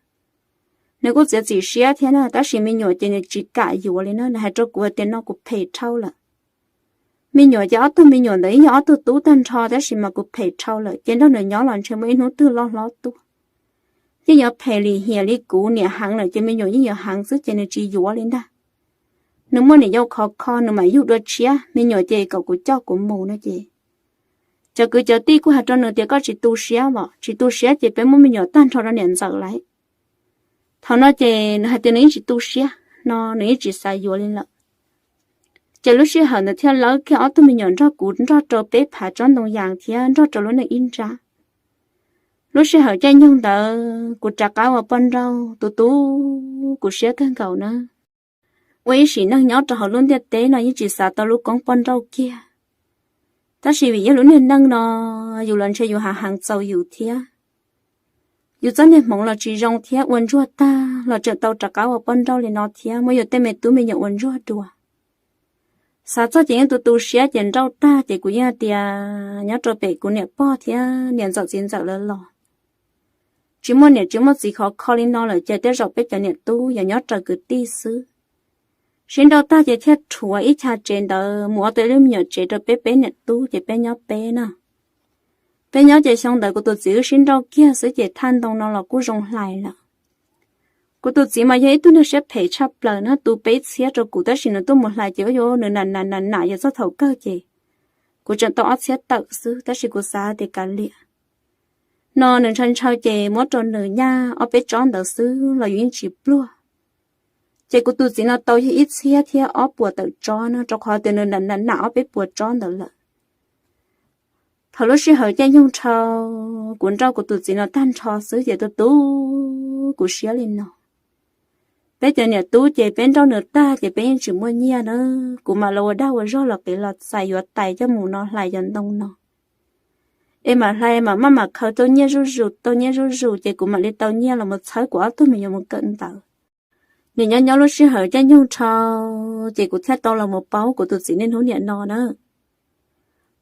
Nws kuj txiav txim siab thiab na tab sis me nyuam ces nws tsis kam yuav li na, nws hais rau kuv hais tias no kuv phem dhau lawm. Me nyuam ces ob tug me nyuam ntawd ib yog ob tug tub tag nrho tab sis mas kuv phem dhau lawm ces nrog nws nyob los ntshe muaj ib hnub twg loj hlob tuaj. yeej yuav phem lim hiam li kuv niam heev lawm ces me nyuam yeej yuav heev xwb ces nws tsis yuav li ntag. Nws muaj niam yau khov kho nws mam yug dua tshiab, me nyuam ces kom kuv coj kuv mus no ces. Cov kwv cov tij kuj hais rau nws tias koj tsis tu siab os, tsis tu siab ces peb muab me nyuam tag nrho rau niam ntxawm lawm. Thaum no ces nws hais tias nws yeej tsis tu siab no, nws yeej tsis xav yuav li lawm. Ces lub sij hawm ntawd thiaj lawv kiag ob tug me nyuam nrog kuv nrog rau peb phav tsob ntoo yas thiab nrog rau lub neej ib nrab. Lub sij hawm caij nyoog ntawd kuv rov qab ua poj nrauj, tus tub kuv siab kawg nkaus na. Ua ib sim neej nyob rau hauv lub ntiaj teb no yeej tsis xav tau lub koob poj nrauj kiag, tab sis vim yog lub niag neej no yus los ntshe yus hav heev txaus yus thiab. Yus txoj niag hmoov los tsis zoo thiab ua ntsuag tag los tseem tau rov qab ua poj nrauj li no thiab muab yus tej me tub me nyuam ua ntsuag dua. Xav txog ces yeej tu tu siab ces nrauj tag ces kuv yeej tias nyob rau pem kuv niam pog thiab niam ntxawm txiv ntxawm lawv los, tsis muaj niam tsis muaj txiv khov kho li no lawm ces tej zaum peb cov niam tub yuav nyob raws kwv tij xwb. Sib nrauj tag ces thiaj rhuav ib chav tsev ntawd mus ua tau ib lub me nyuam tsev rau peb peb niam tub ces peb nyob peb na. Peb nyob ces xyoo ntawd kuv tus txiv wb sib nrauj kiag xwb ces thaj ntoo no los kuj zoo hlais lawm. Kuv tus txiv mas yog ib tug neeg siab phem tshaj plaws na, tu peb txhiab rau kuv tab sis nws tuaj mus hlais ces ua yuav nws nam nam nam nam yog txog thaum kawg ces kuv tseem tau ob txhiab tawm xwb tab sis kuv xav tias kav liam no nws ntshaw ntshaw ces muab rau nws nyaj ob peb tsob ntawd xwb los yus yeej tsis pluag. Ces kuv tus txiv no tau yog ib txhiab thiab ob puas tawm tsob no rau qhov tias nws nam nam nam ob peb puas tsob ntawd lawm. Thaum lub sij hawm caij nyoog dhau, kuv nrauj kuv tus txiv no tag nrho xwb ces tus tub kuv siab li no. Peb cov niam tub ces peb nrauj nws tag ces peb yeej tsis muaj nyiaj na. Kuv mam los ua dag ua zog los qiv los txais yuav tais coj mus no hlais cov ntoo no, es mam hlais mam maj mam khaws tau nyiaj zuj zus tau nyiaj zuj zus ces kuv mam li tau nyiaj los mus txhawb kuv ob tug me nyuam mus kawm ntawv. Nim nyob nyob lub sij hawm caij nyoog dhau, ces kuv thiaj tau los mus paub kuv tus txiv niaj hnub niam no na.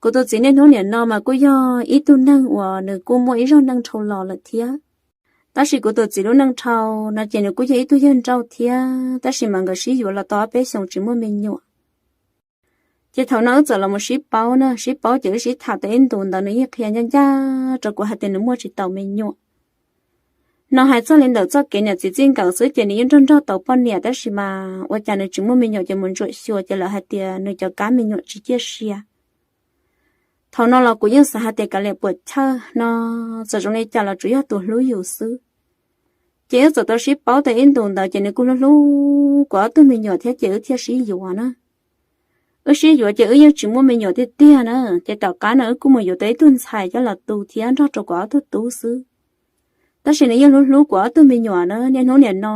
Kuv tus txiv niaj hnub niam no mas kuj yog ib tug neeg uas nws kuj muaj ib zaug neej dhau los lawm thiab. Tab sis kuv tus txiv lub neej dhau no ces nws kuj yog ib tug yawg nrauj thiab tab sis mas nkawd sib yuav los tau ob peb xyoos tsis muaj me nyuam. Ces thaum no wb txawm los mus sib paub na, sib paub ces wb sib tham tau ib ntus ntawd nws yeej qhia ncaj ncaj rau kuv hais tias nws muaj tsis tau me nyuam no. Hais txog li ntawm txoj kev niam txiv txij nkawm xwb ces nws yeej nrog nrog tau poj niam tab sis mas ua cas nws tsis muaj me nyuam ces mus ntsuam xyuas ces lawv hais tias nws cov kab me nyuam tsis ciaj sia. Thaum no los kuv yeej xav hais tias kav liam puam chawj no, txawm zoo li cas los tsuas yog tus hlub yus xwb. Ces wb txawm tau sib paub tau ib ntus ntawd ces nws kuj hlub hlub kuv ob tug me nyuam thiab ces wb thiaj sib yuav na. Wb sib yuav ces wb yeej tsis muaj me nyuam tiag tiag na, ces tom qab no wb kuj mus yuav tau ib tug ntxhais coj los tu thiab nrog rau kuv ob tug tub xwb. Tab sis nws yeej hlub hlub kuv ob tug me nyuam na, niaj hnub niam no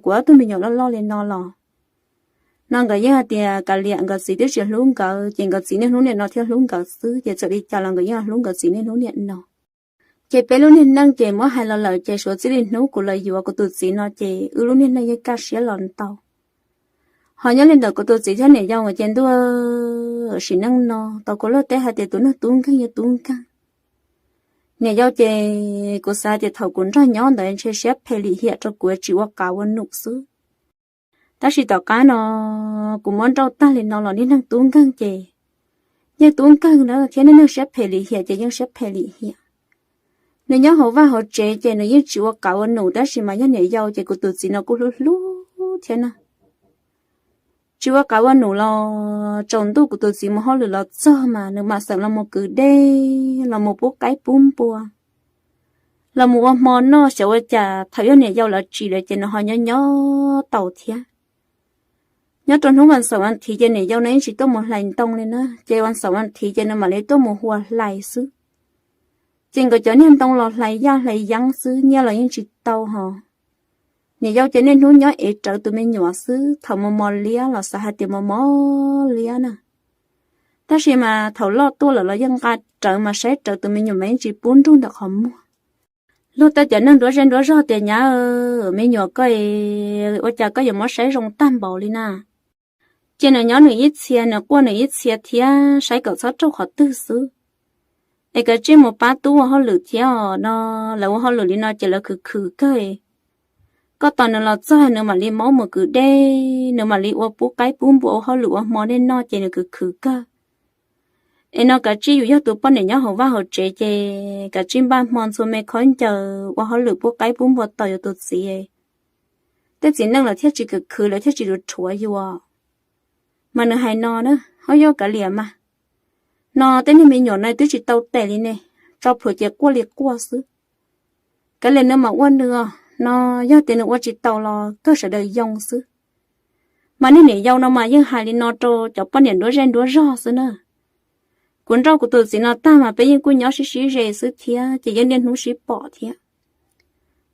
kuv ob tug me nyuam loj loj li no los no nkawd yeej hais tias kav liam nkawd txiv twb tsis hlub nkawd ces nkawd txiv niaj hnub niam no thiaj hlub nkawd xwb ces txawm li cas los nkawd yeej hlub nkawd txiv niaj hnub niam no. Ces peb lub niag neej ces muab hais los lawm ces suav txij li hnub kuv los yuav kuv tus txiv no ces wb lub niag neej yeej kaj siab los ntau. Ho nyob li ntawm kuv tus txiv thiab niam yau ces ntuj, sim neej no tau kuv luag teb hais tias tus neeg tub nkeeg yog tub nkeeg. Niam yau ces kuv xav tias thaum kuv nrog nyob ntawd ntshe siab phem lim hiam rau kuv tsis ua qav ua num xwb. Tab sis tom qab no kuv muab nrauj tag li no los niag neeg tub nkeeg ces yeej tub nkeeg na thiab niag neeg siab phem lim hiam ces yeej siab phem lim hiam. Nws nyob hauv vaj hauv tsev ces nws yeej tsis ua qav ua num tab sis mas yog niam yau ces kuv tus txiv no kuj hlub hlub thiab na. Tsis ua qav ua num los tsaus ntuj kuv tus txiv mus hauj lwm los txog mas nws mam xeem los mus kwv dej, los mus pub qaib pub npua, los mus ua hmo noj xyov ua cas thaum yog niam yau lawv tsis lawm ces nws ho nyob nyob tau thiab. Nyob rau hnub vas xaum vas thiv ces niam yau no yeej tsis tuaj mus hlais ntoo li na, ces vas xaum vas thiv ces nws mam li tuaj mus hua hlais xwb. Ces nkawd cov niag ntoo los hlais yaj hlais yeeb xwb, nyiaj los yeej tsis tau hos. Niam yau ces niaj hnub nyob ev rawv tus me nyuam xwb, thaum mos mos liab los xav hais tias mos mos liab na. Tab sis mas thaum loj tuaj lawm los yeej nqa rawv mas saib rawv tus me nyuam mas yeej tsis pub nrug ntawm qhov muag. Luag tej cov neeg nruab zej nruab zog tias nyab, me nyuam koj ua cas koj yuav muab saib zoo tag npaum li na. Ces nws nyob nws ib txhia, nws quaj nws ib txhia thiab saib kom txhob raug qhov twg xwb. Es kav tsij mus pab tub ua hauj lwm thiab os no, lawv ua hauj lwm li no ces lawv khwv khwv kawg. Koj tos nws los txog nws mam li maub mus kwv dej, nws mam li ua pub qaib pub npua ua hauj lwm ua hmo nej noj ces nws khwv khwv kawg. Es no kav tsij yus yog tus poj niam nyob hauv vaj hauv tsev ces kav tsij npaj hmo ntxhua me khaub ncaws ua hauj lwm pub qaib pub npua tos yus tus txiv. Tej txiv neej lawv thiaj tsis khwv khwv, lawv thiaj tsis rhuav rhuav yus. Mas nws hais no na, hauj yauj kav liam mas, no tej niag me nyuam no twb tsis tau tes li ne, tso plhuav ces quaj li quaj xwb. Kav liam nws mas ua nws os, no yog tias nws ua tsis tau los kawg sawv daws yoo xwb. Mas niag niam yau no mas yeej hais li no rau cov poj niam nruab zej nruab zog xwb na. Kuv nrauj kuv tus txiv no tag mas peb yeej kuj nyob sib sib ze xwb thiab ces yeej niaj hnub sib pom thiab.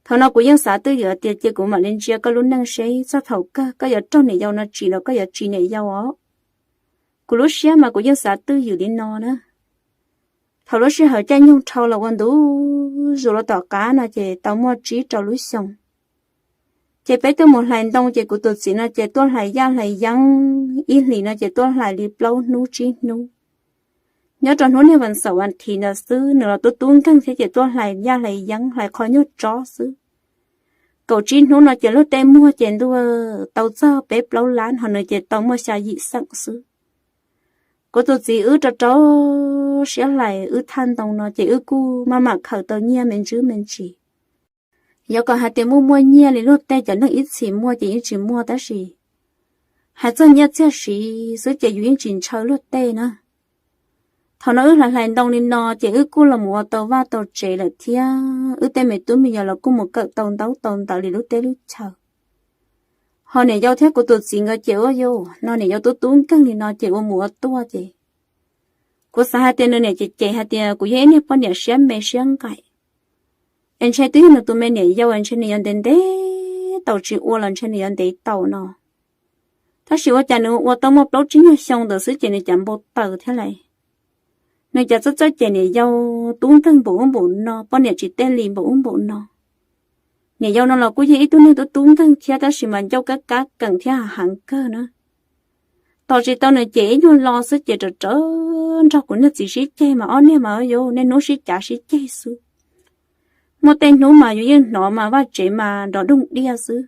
Thaum no kuv yeej xav twj ywm tias cia kuv mam li ntsia koj lub neej seb txog thaum kawg koj yuav raug niam yau no tsim los koj yuav tsis niam yau os. Kuv lub siab mas kuv yeej xav twj ywm li no na. Thaum lub sij hawm caij nyoog dhau los ua ntu zus los tom qab no ces tau muaj tsib rau lub xyoo. Ces peb tuaj mus hlais ntoo ces kuv tus txiv no ces tuaj hlais yaj hlais yeeb, ib hlis no ces tuaj hlais li plaub hnub tsib hnub. Nyob rau hnub niag vas xaum vas thiv ntawd xwb nws los tub tub nkeeg thiab ces tuaj hlais yaj hlais yeeb hlais qhov nyuag tsob xwb. Kaum tsib hnub no ces luag tej muag ces ntuj, tau txog peb plaub lab ho nws ces tau muaj xya yim xeem xwb. Kuv tus txiv wb rau rau siab hlais wb thaj ntoo no ces wb kuj maj mam khaws tau nyiaj me ntsis me ntsis. Yuav kom hais tias muaj muaj nyiaj li luag tej cov neeg ib txhis muaj ces yeej tsis muaj tab sis hais txog nyiaj txiag siv xwb ces yus yeej tsis ntshaw luag tej na. Thaum no wb hlais hlais ntoo li no ces wb kuj los mus ua tau vaj tau tsev lawm thiab wb tej me tub me nyuam los kuj mus kawm tau ntaub tau ntawv li lub teb lub chaw. Ho niam yau thiab kuv tus txiv nkawd ces ua yus no niam yau tub tub nkeeg li no ces ua mus ua tuaj ces kuv xav hais tias nws niam cem cem hais tias kuv yog ib niag poj niam siab me siab nqaim, es ntshe twb yog nws tus me niam yau es ntshe nws yuav ntev ntev tau tsis ua los ntshe nws yuav ntev tau no. Tab sis ua cas nws ua tau muaj plaub tsib nyuag xyoo ntawd xwb ces nws cas npau taws thiab lais. Nws cas txawj txawj cem niam yau tub nkeeg npaum ub npaum no, poj niam tsis tej li npaum ub npaum no. Niam yau no los kuj yog ib tug neeg tub tub nkeeg thiab tab sis mas ncauj kab kab keem thiab hav heev kawg na. Tos tsis tau nws cem ib nyuag lo xwb ces rawm rawm nrog kuv niag txiv sib ceg mas ob niag mas yuav niaj hnub sib cav sib ceg xwb. Muaj tej hnub mas yus yeej hnov mas vaj tsev mas nrov doog diaj xwb.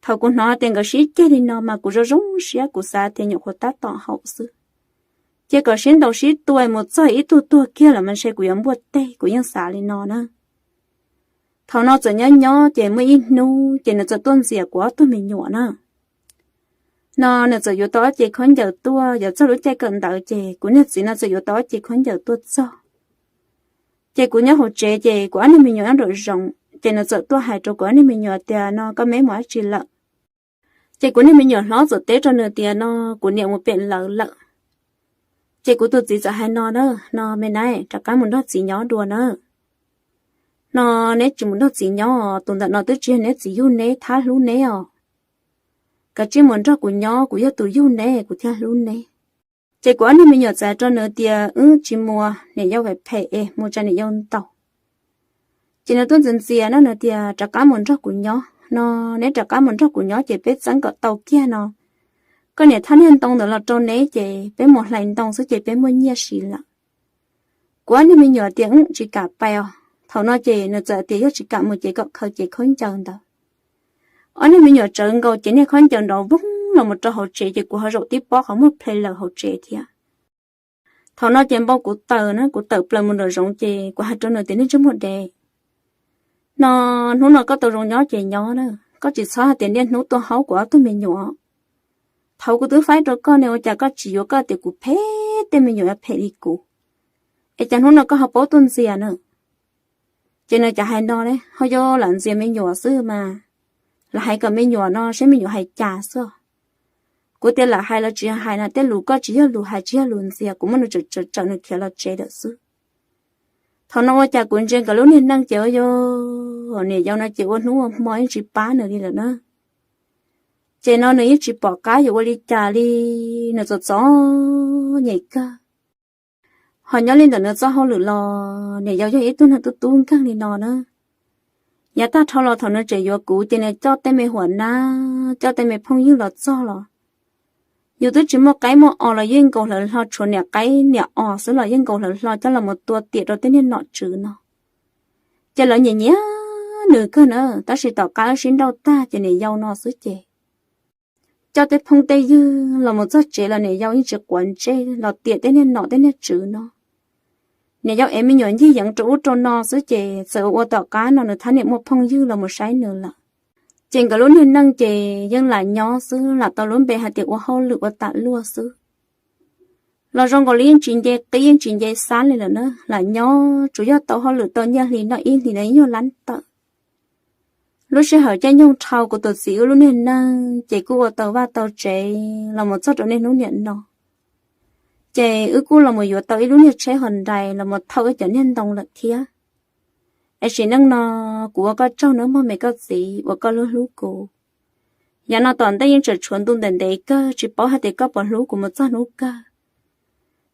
Thaum kuv hnov tias nkawd sib ceg li no mas kuv zoo zoo siab kuv xav tias nyuam qhuav tab tom haum xwb. Cia kom sib ntaus sib tua mus txog ib tug tuag kiag lawm mas ntshe kuv yuav npuaj teg kuv yeej xav li no na. Thaum no txawm nyob nyob ces muaj ib hnub ces nws txawm tuaj ntxias kuv ob tug me nyuam na. No nws txawm yuav tau ob ce khaub ncaws tuaj, yuav txog lub caij kawm ntawv ces kuv niag txiv no txawm yuav tau ob ce khaub ncaws tuaj txog. Ces kuv nyob hauv tsev ces kuv ob niag me nyuam nyob nraum zoov ces nws txawm tuaj hais rau kuv ob niag me nyuam tias no koj meb mus dab tsi lawm. Ces kuv niag me nyuam hlob txawm teb rau nws tias no kuv niam mus pem lawv lawm. Ces kuv tus txiv txawm hais no na, no me nab rov qab mus nrog txiv nyob dua na. No neb tsis mus nrog txiv nyob, tus ntawm no twb tsis yog neb txiv yug neb thab hlub neb os. Kav tsij mus nrog kuv nyob, kuv yog tus yug neb kuv thiaj hlub neb. Ces kuv ob niag me nyuam txawm hais rau nws tias wb tsis mus, niam yau phem phem es mus tsam niam yau ntaus. Ces nws tuaj ntxias ntxias na nws tias rov qab mus nrog kuv nyob no, neb rov qab mus nrog kuv nyob ces peb txeeb kom tau kiag no. Koj niam thaj niag ntoo ntawd los rau neb ces peb mus hlais ntoo xwb ces peb muaj nyiaj siv lawm. Kuv ob niag me nyuam tias wb tsis kam pais os. Thaum no ces nws txawm tias yog tsis kam mus ces kom khaws cev khaub ncaws ntawd. Ob niag me nyuam tsawv nkaus cev niag khaub ncaws nrov voog los mus rau hauv tsev ces kuv ho zaum tib pob qhov muag ple lawm hauv tsev thiab. Thaum no ces npau kuv tawm na, kuv tawm plaws mus nraum zoov ces kuv hais rau nws tias nej ntsej muag dev, no hnub no koj tau zoo nyob ces nyob na, koj tsis txhob hais tias niaj hnub tuaj haub kuv ob tug me nyuam. Thaum kuv twb faib rau koj ne ua cas koj tsis yuav, koj tias kuv phem tej me nyuam yuav phem li kuv, es cas hnub no koj ho paub tuaj ntxias na. Ces nws cas hais no ne, ho yog lam ntxias me nyuam xwb mas, lam hais kom me nyuam no seb me nyuam hais cas xwb. Kuv tias lam hais los tsis hais na, tej lus koj tsis yog lus hais tsis yog lus ntxias, kuv muab nws tsawm tsawm tsawm nws khiav los tsev lawm xwb. Thaum no ua cas kuv ntsia nkawd lub niag neej ces ua yog niam yau no ces ua hnub ua hmo yeej tsis pab nws li lawm na. Ces no nws yeej tsis pom qab yuav ua li cas li, nws txom txom nyem kawg. Ho nyob li ntawm nws txoj hauj lwm los niam yau yog ib tug neeg tub tub nkeeg li no na. Yav tag dhau los thaum nws tseem yuav kuv ces nws coj tej me huam nab, coj tej me phooj ywg los txog los, yus twb tsis muaj qaib muaj os los yeej nkaus hlawv hlo, tshuav niam qaib niam os xwb los yeej nkaus hlawv hlo coj los mus tua tiam rau tej niag nom tswv no. Ces lawv nyiam nyiam nws kawg na, tab sis tom qab wb sib nrauj tag ces niam yau no xwb ces coj tej phooj tej ywg los mus txog tsev los niam yau yeej tsis quav ntsej los tiam tej niag nom tej niag tswv no. Niam yau ev me nyuam ncig yeev rau ub rau no xwb ces txawm ua ua tom qab no nws thab niam muaj phooj ywg los mus saib nws lawm. Ces nkawd lub niag neej ces yeej lam nyob xwb, lam tau lub npe hais tias ua hauj lwm ua tam luaj xwb. Los zoo nkaus li yeej tsis nce qib yeej tsis nce xab li lawm na, lam nyob tsuas yog tau hauj lwm tau nyiaj hli noj ib hlis no ib nyuag lab tawm. Lub sij hawm caij nyoog dhau kuv tus txiv wb lub niag neej ces kuj ua tau vaj tau tsev los mus txog rau niaj hnub niam no, ces wb kuj los mus yuav tau ib lub niag tsheb hos nrais los mus thauj wb cov niag ntoo lawm thiab. Es sim neej no kuv ua koj tsaug nawb mog me koj txiv uas koj hlub hlub kuv. Yav no tom ntej yeej tseem tshuav ntu ntev ntev kawg tsis paub hais tias koj puas hlub kuv mus txog hnub kawg.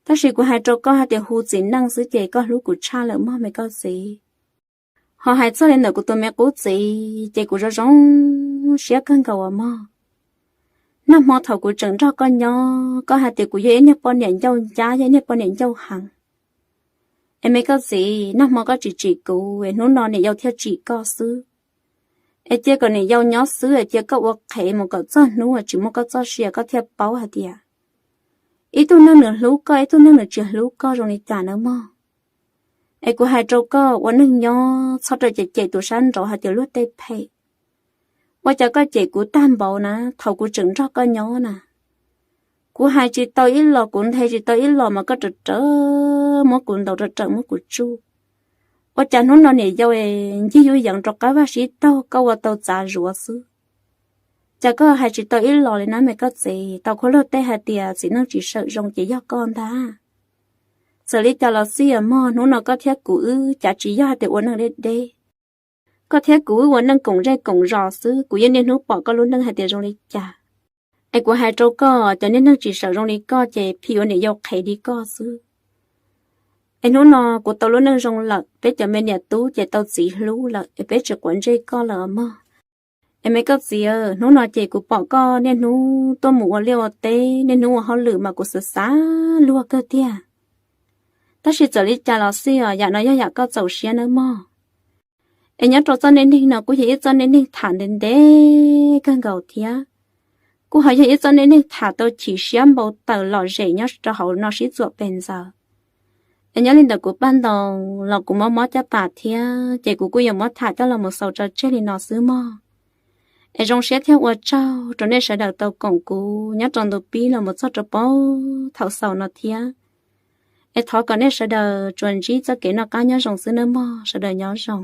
Tab sis kuv hais rau koj hais tias hu txiv neej xwb ces koj hlub kuv tshaj lawm mog me koj txiv. Ho hais txog li ntawm kuv tus me qub txiv ces kuv zoo zoo siab kawg nkaus uas mog. Nag hmo thaum kuv tseem nrog koj nyob koj hais tias kuv yog ib niag poj niam ncauj ncab yog ib niag poj niam ncauj heev. Es me koj txiv, nag hmo koj tsis tsim kuv es hnub no niam yau thiaj tsim koj xwb. Es cia kom niam yau nyob xwb es cia koj ua qhev mus kom txog hnub uas tsis muaj koj txoj sia koj thiaj paub hais tias ib tug neeg nws hlub koj ib tug neeg nws tsis hlub koj zoo li cas nawb mog. Es kuv hais rau koj ua neeg nyob txhob raws cem cem tus sab nraud hais tias luag tej phem. Ua cas koj cem kuv tag npaum na thaum kuv tseem nrog koj nyob na? Kuv hais tsis tau ib los kuv nthe tsis tau ib los mas koj rawm rawm muab kuv ntaus rawm rawm muab kuv tsuj. Ua cas hnub no niam yau ncig yuj yeev rov qab vaj sib taug koj ua tau txav zuav xwb? Cas koj hais tsis tau ib los li na me koj txiv? Tau khuab luag tej hais tias txiv neej tsis sawm zoo ces yog koj ntag. Txawm li cas los xij os mog, hnub no koj thiab kuv wb cav tsis yog hais tias ua neej deb deb. Koj thiab kuv wb ua neej koom zej koom zos xwb, kuv yeej niaj hnub pom koj lub neej hais tias zoo li cas. Es kuv hais rau koj, cov niag neeg tsis sawm zoo li koj ces phim ua niam yau qhev li koj xwb. Es hnub no kuv tau lub neej zoo lawm, peb cov me niam tub ces tau txiv hlub lawm es peb tsis quav ntsej koj lawm os mog. Es me koj txiv, hnub no ces kuv pom koj niaj hnub tuaj mus ua liaj ua teb, niaj hnub ua hauj lwm mas kuv xav xav luag kawg tiag. Tab sis txawm li cas los xij os, yam no yog yam koj txaus siab nawb mog. Es nyob rau txoj niaj neeg no kuj yog ib txoj niaj neeg tham ntev ntev kawg nkaus thiab. Kuj ho yog ib txoj niaj neeg tham tau chim siab npau taws lom zem nyob rau hauv no sib txuam pes ntxaws. Es nyob li ntawm kuv paj ntaus los kuv mob mob caj pas thiab ces kuv kuj yuav muab tham coj los mus xaus tso tseg li no xwb mog. Es zoo siab thiab ua tsaug rau nej sawv daws tau koom kuv nyob rau ntu pib los mus txog rau pab thaum xaus no thiab. Es thov kom nej sawv daws tsuas ntsib txoj kev noj qab nyob zoo xwb nawb mog, sawv daws nyob zoo.